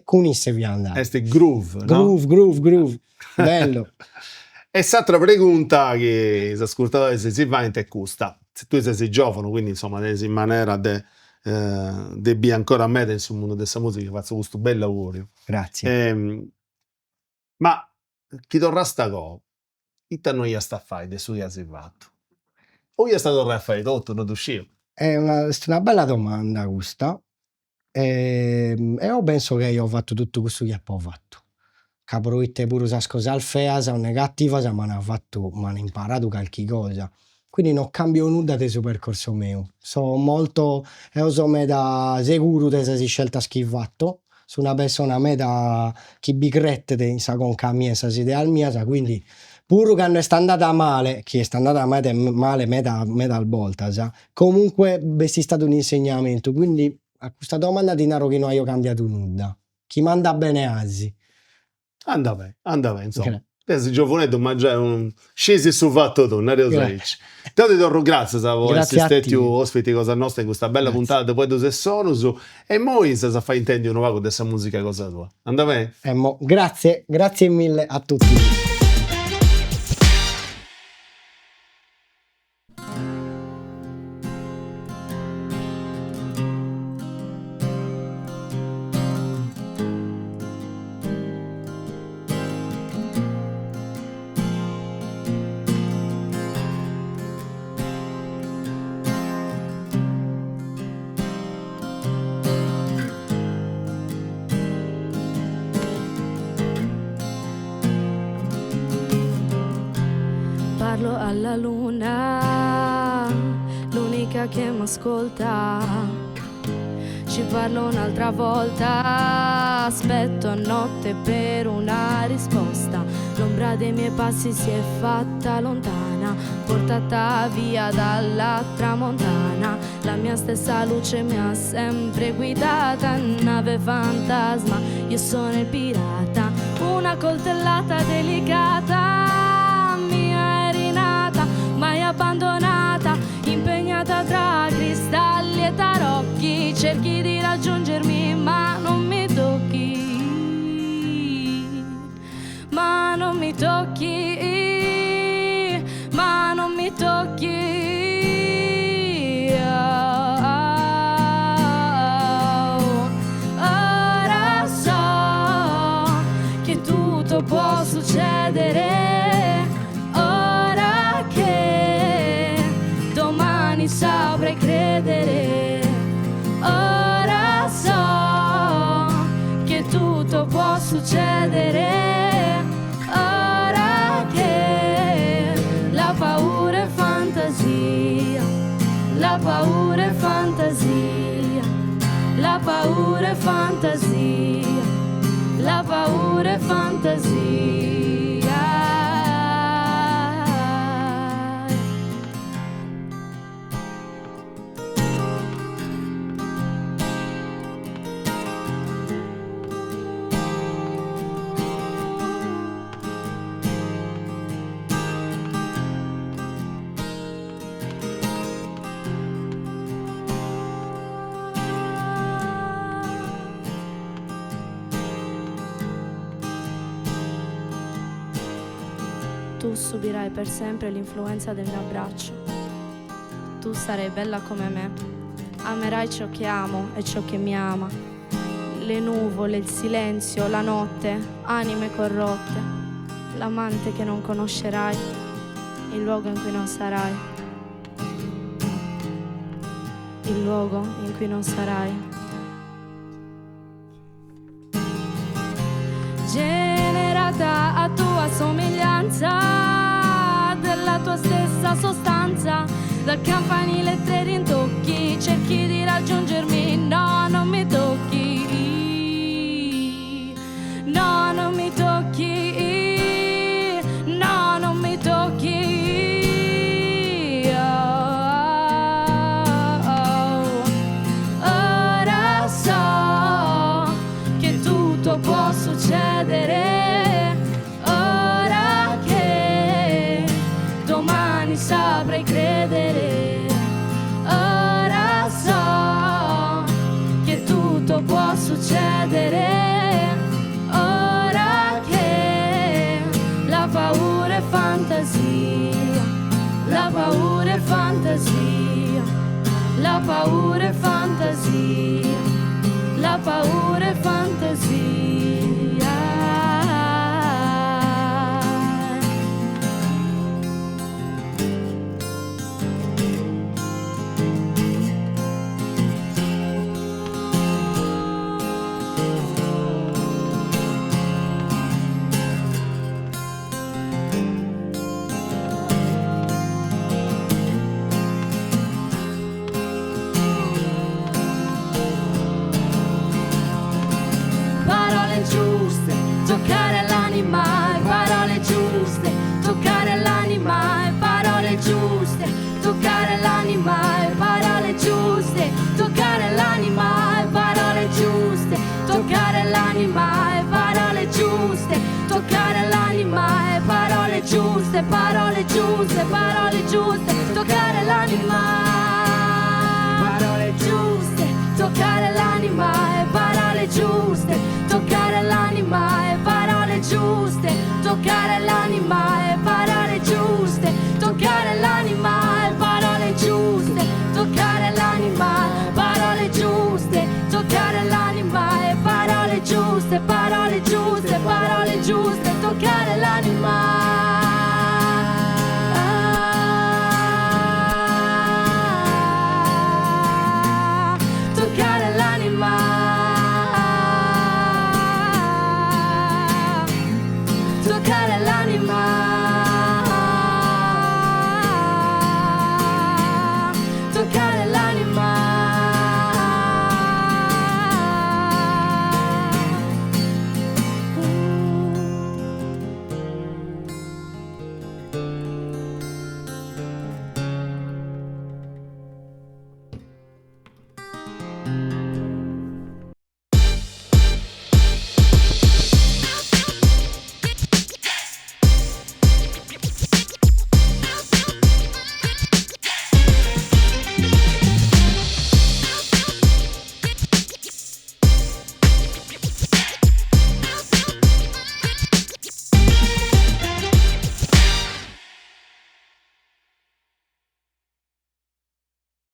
cun isse fia andadu. Est groove, no? Groove, groove, groove, bellu. E s'atera pregunta chi is ascurtadores si faint est custa, tui ses giovanu, quindi insoma tenis manera de de biri ancora meda in su mundu de sa musica, ti fatzu custu bellu auguriu. Gratzie. Ma chi torrast a goa, ita no iast a fai de su chi as fatu? O iast a torrai a fai totu, no ddu sciu. Est una bella domanda custa eo penso chi aio fatu totu cussu chi apo fatu, ca proite puru sas cosas feas o negativas m'an fatu, m'an imparadu calchi cosa, quindi non cambio nudda de su percorso meu, so molto, eo so meda seguru de sas isceltas chi fatto, so una pessona meda chi bi cretet in sa conca mia, in sas ideas mias, quindi puru cando est andada male, chi est andada meda male meda medas boltas, comunque b'est istadu un'insegnamentu, quindi a custa domanda ti naro chi no aio cambiadu nudda, chi m'andat bene asi. Andat beni, andat beni, insoma. Ses giovuneddu ma giai scisi su fatu tuu, nareus aici. Deu ti torru gratzias po essi stetiu ospiti cosa nosta in custa bella puntada de Fueddus e Sonus e immoi s'as a fai intendi unu pagu de sa musica cosa tua. Andat beni? Emmo, grazie, grazie mille a totus. Parlo alla luna, l'unica che m'ascolta. Ci parlo un'altra volta, aspetto a notte per una risposta. L'ombra dei miei passi si è fatta lontana, portata via dalla tramontana. La mia stessa luce mi ha sempre guidata, nave fantasma, io sono il pirata, una coltellata delicata, mia è rinata, mai abbandonata, impegnata tra cristalli e tarocchi, cerchi di raggiungermi ma non mi tocchi, ma non mi tocchi, ma non mi tocchi. Ora so che tutto può succedere, ora che domani saprei credere, ora so che tutto può succedere, ora che la paura è fantasia, la paura è fantasia, la paura è fantasia, la paura è fantasia. Tu subirai per sempre l'influenza del mio abbraccio. Tu sarai bella come me. Amerai ciò che amo e ciò che mi ama. Le nuvole, il silenzio, la notte, anime corrotte. L'amante che non conoscerai, il luogo in cui non sarai. Il luogo in cui non sarai. Generata a tua somiglianza, della tua stessa sostanza, dal campanile tre rintocchi, cerchi di raggiungermi, no, non mi tocchi, no, non mi tocchi, no, non mi tocchi. Oh, oh. Ora so che tutto può succedere, ora che domani saprei credere. Ora so che tutto può succedere, ora che la paura è fantasia, la paura è fantasia, la paura è fantasia, la paura è fantasia. Parole giuste, toccare l'anima, parole giuste, toccare l'anima, parole giuste, toccare l'anima, parole giuste, toccare l'anima, parole giuste, toccare l'anima, parole giuste, toccare l'anima, parole giuste, parole giuste, parole giuste, toccare l'anima, parole giuste, toccare l'anima, parole giuste, toccare l'anima, parole giuste, toccare l'anima, parole giuste, toccare l'anima, parole giuste, toccare l'anima, parole giuste, toccare l'anima, parole giuste, parole giuste, parole giuste, toccare l'anima.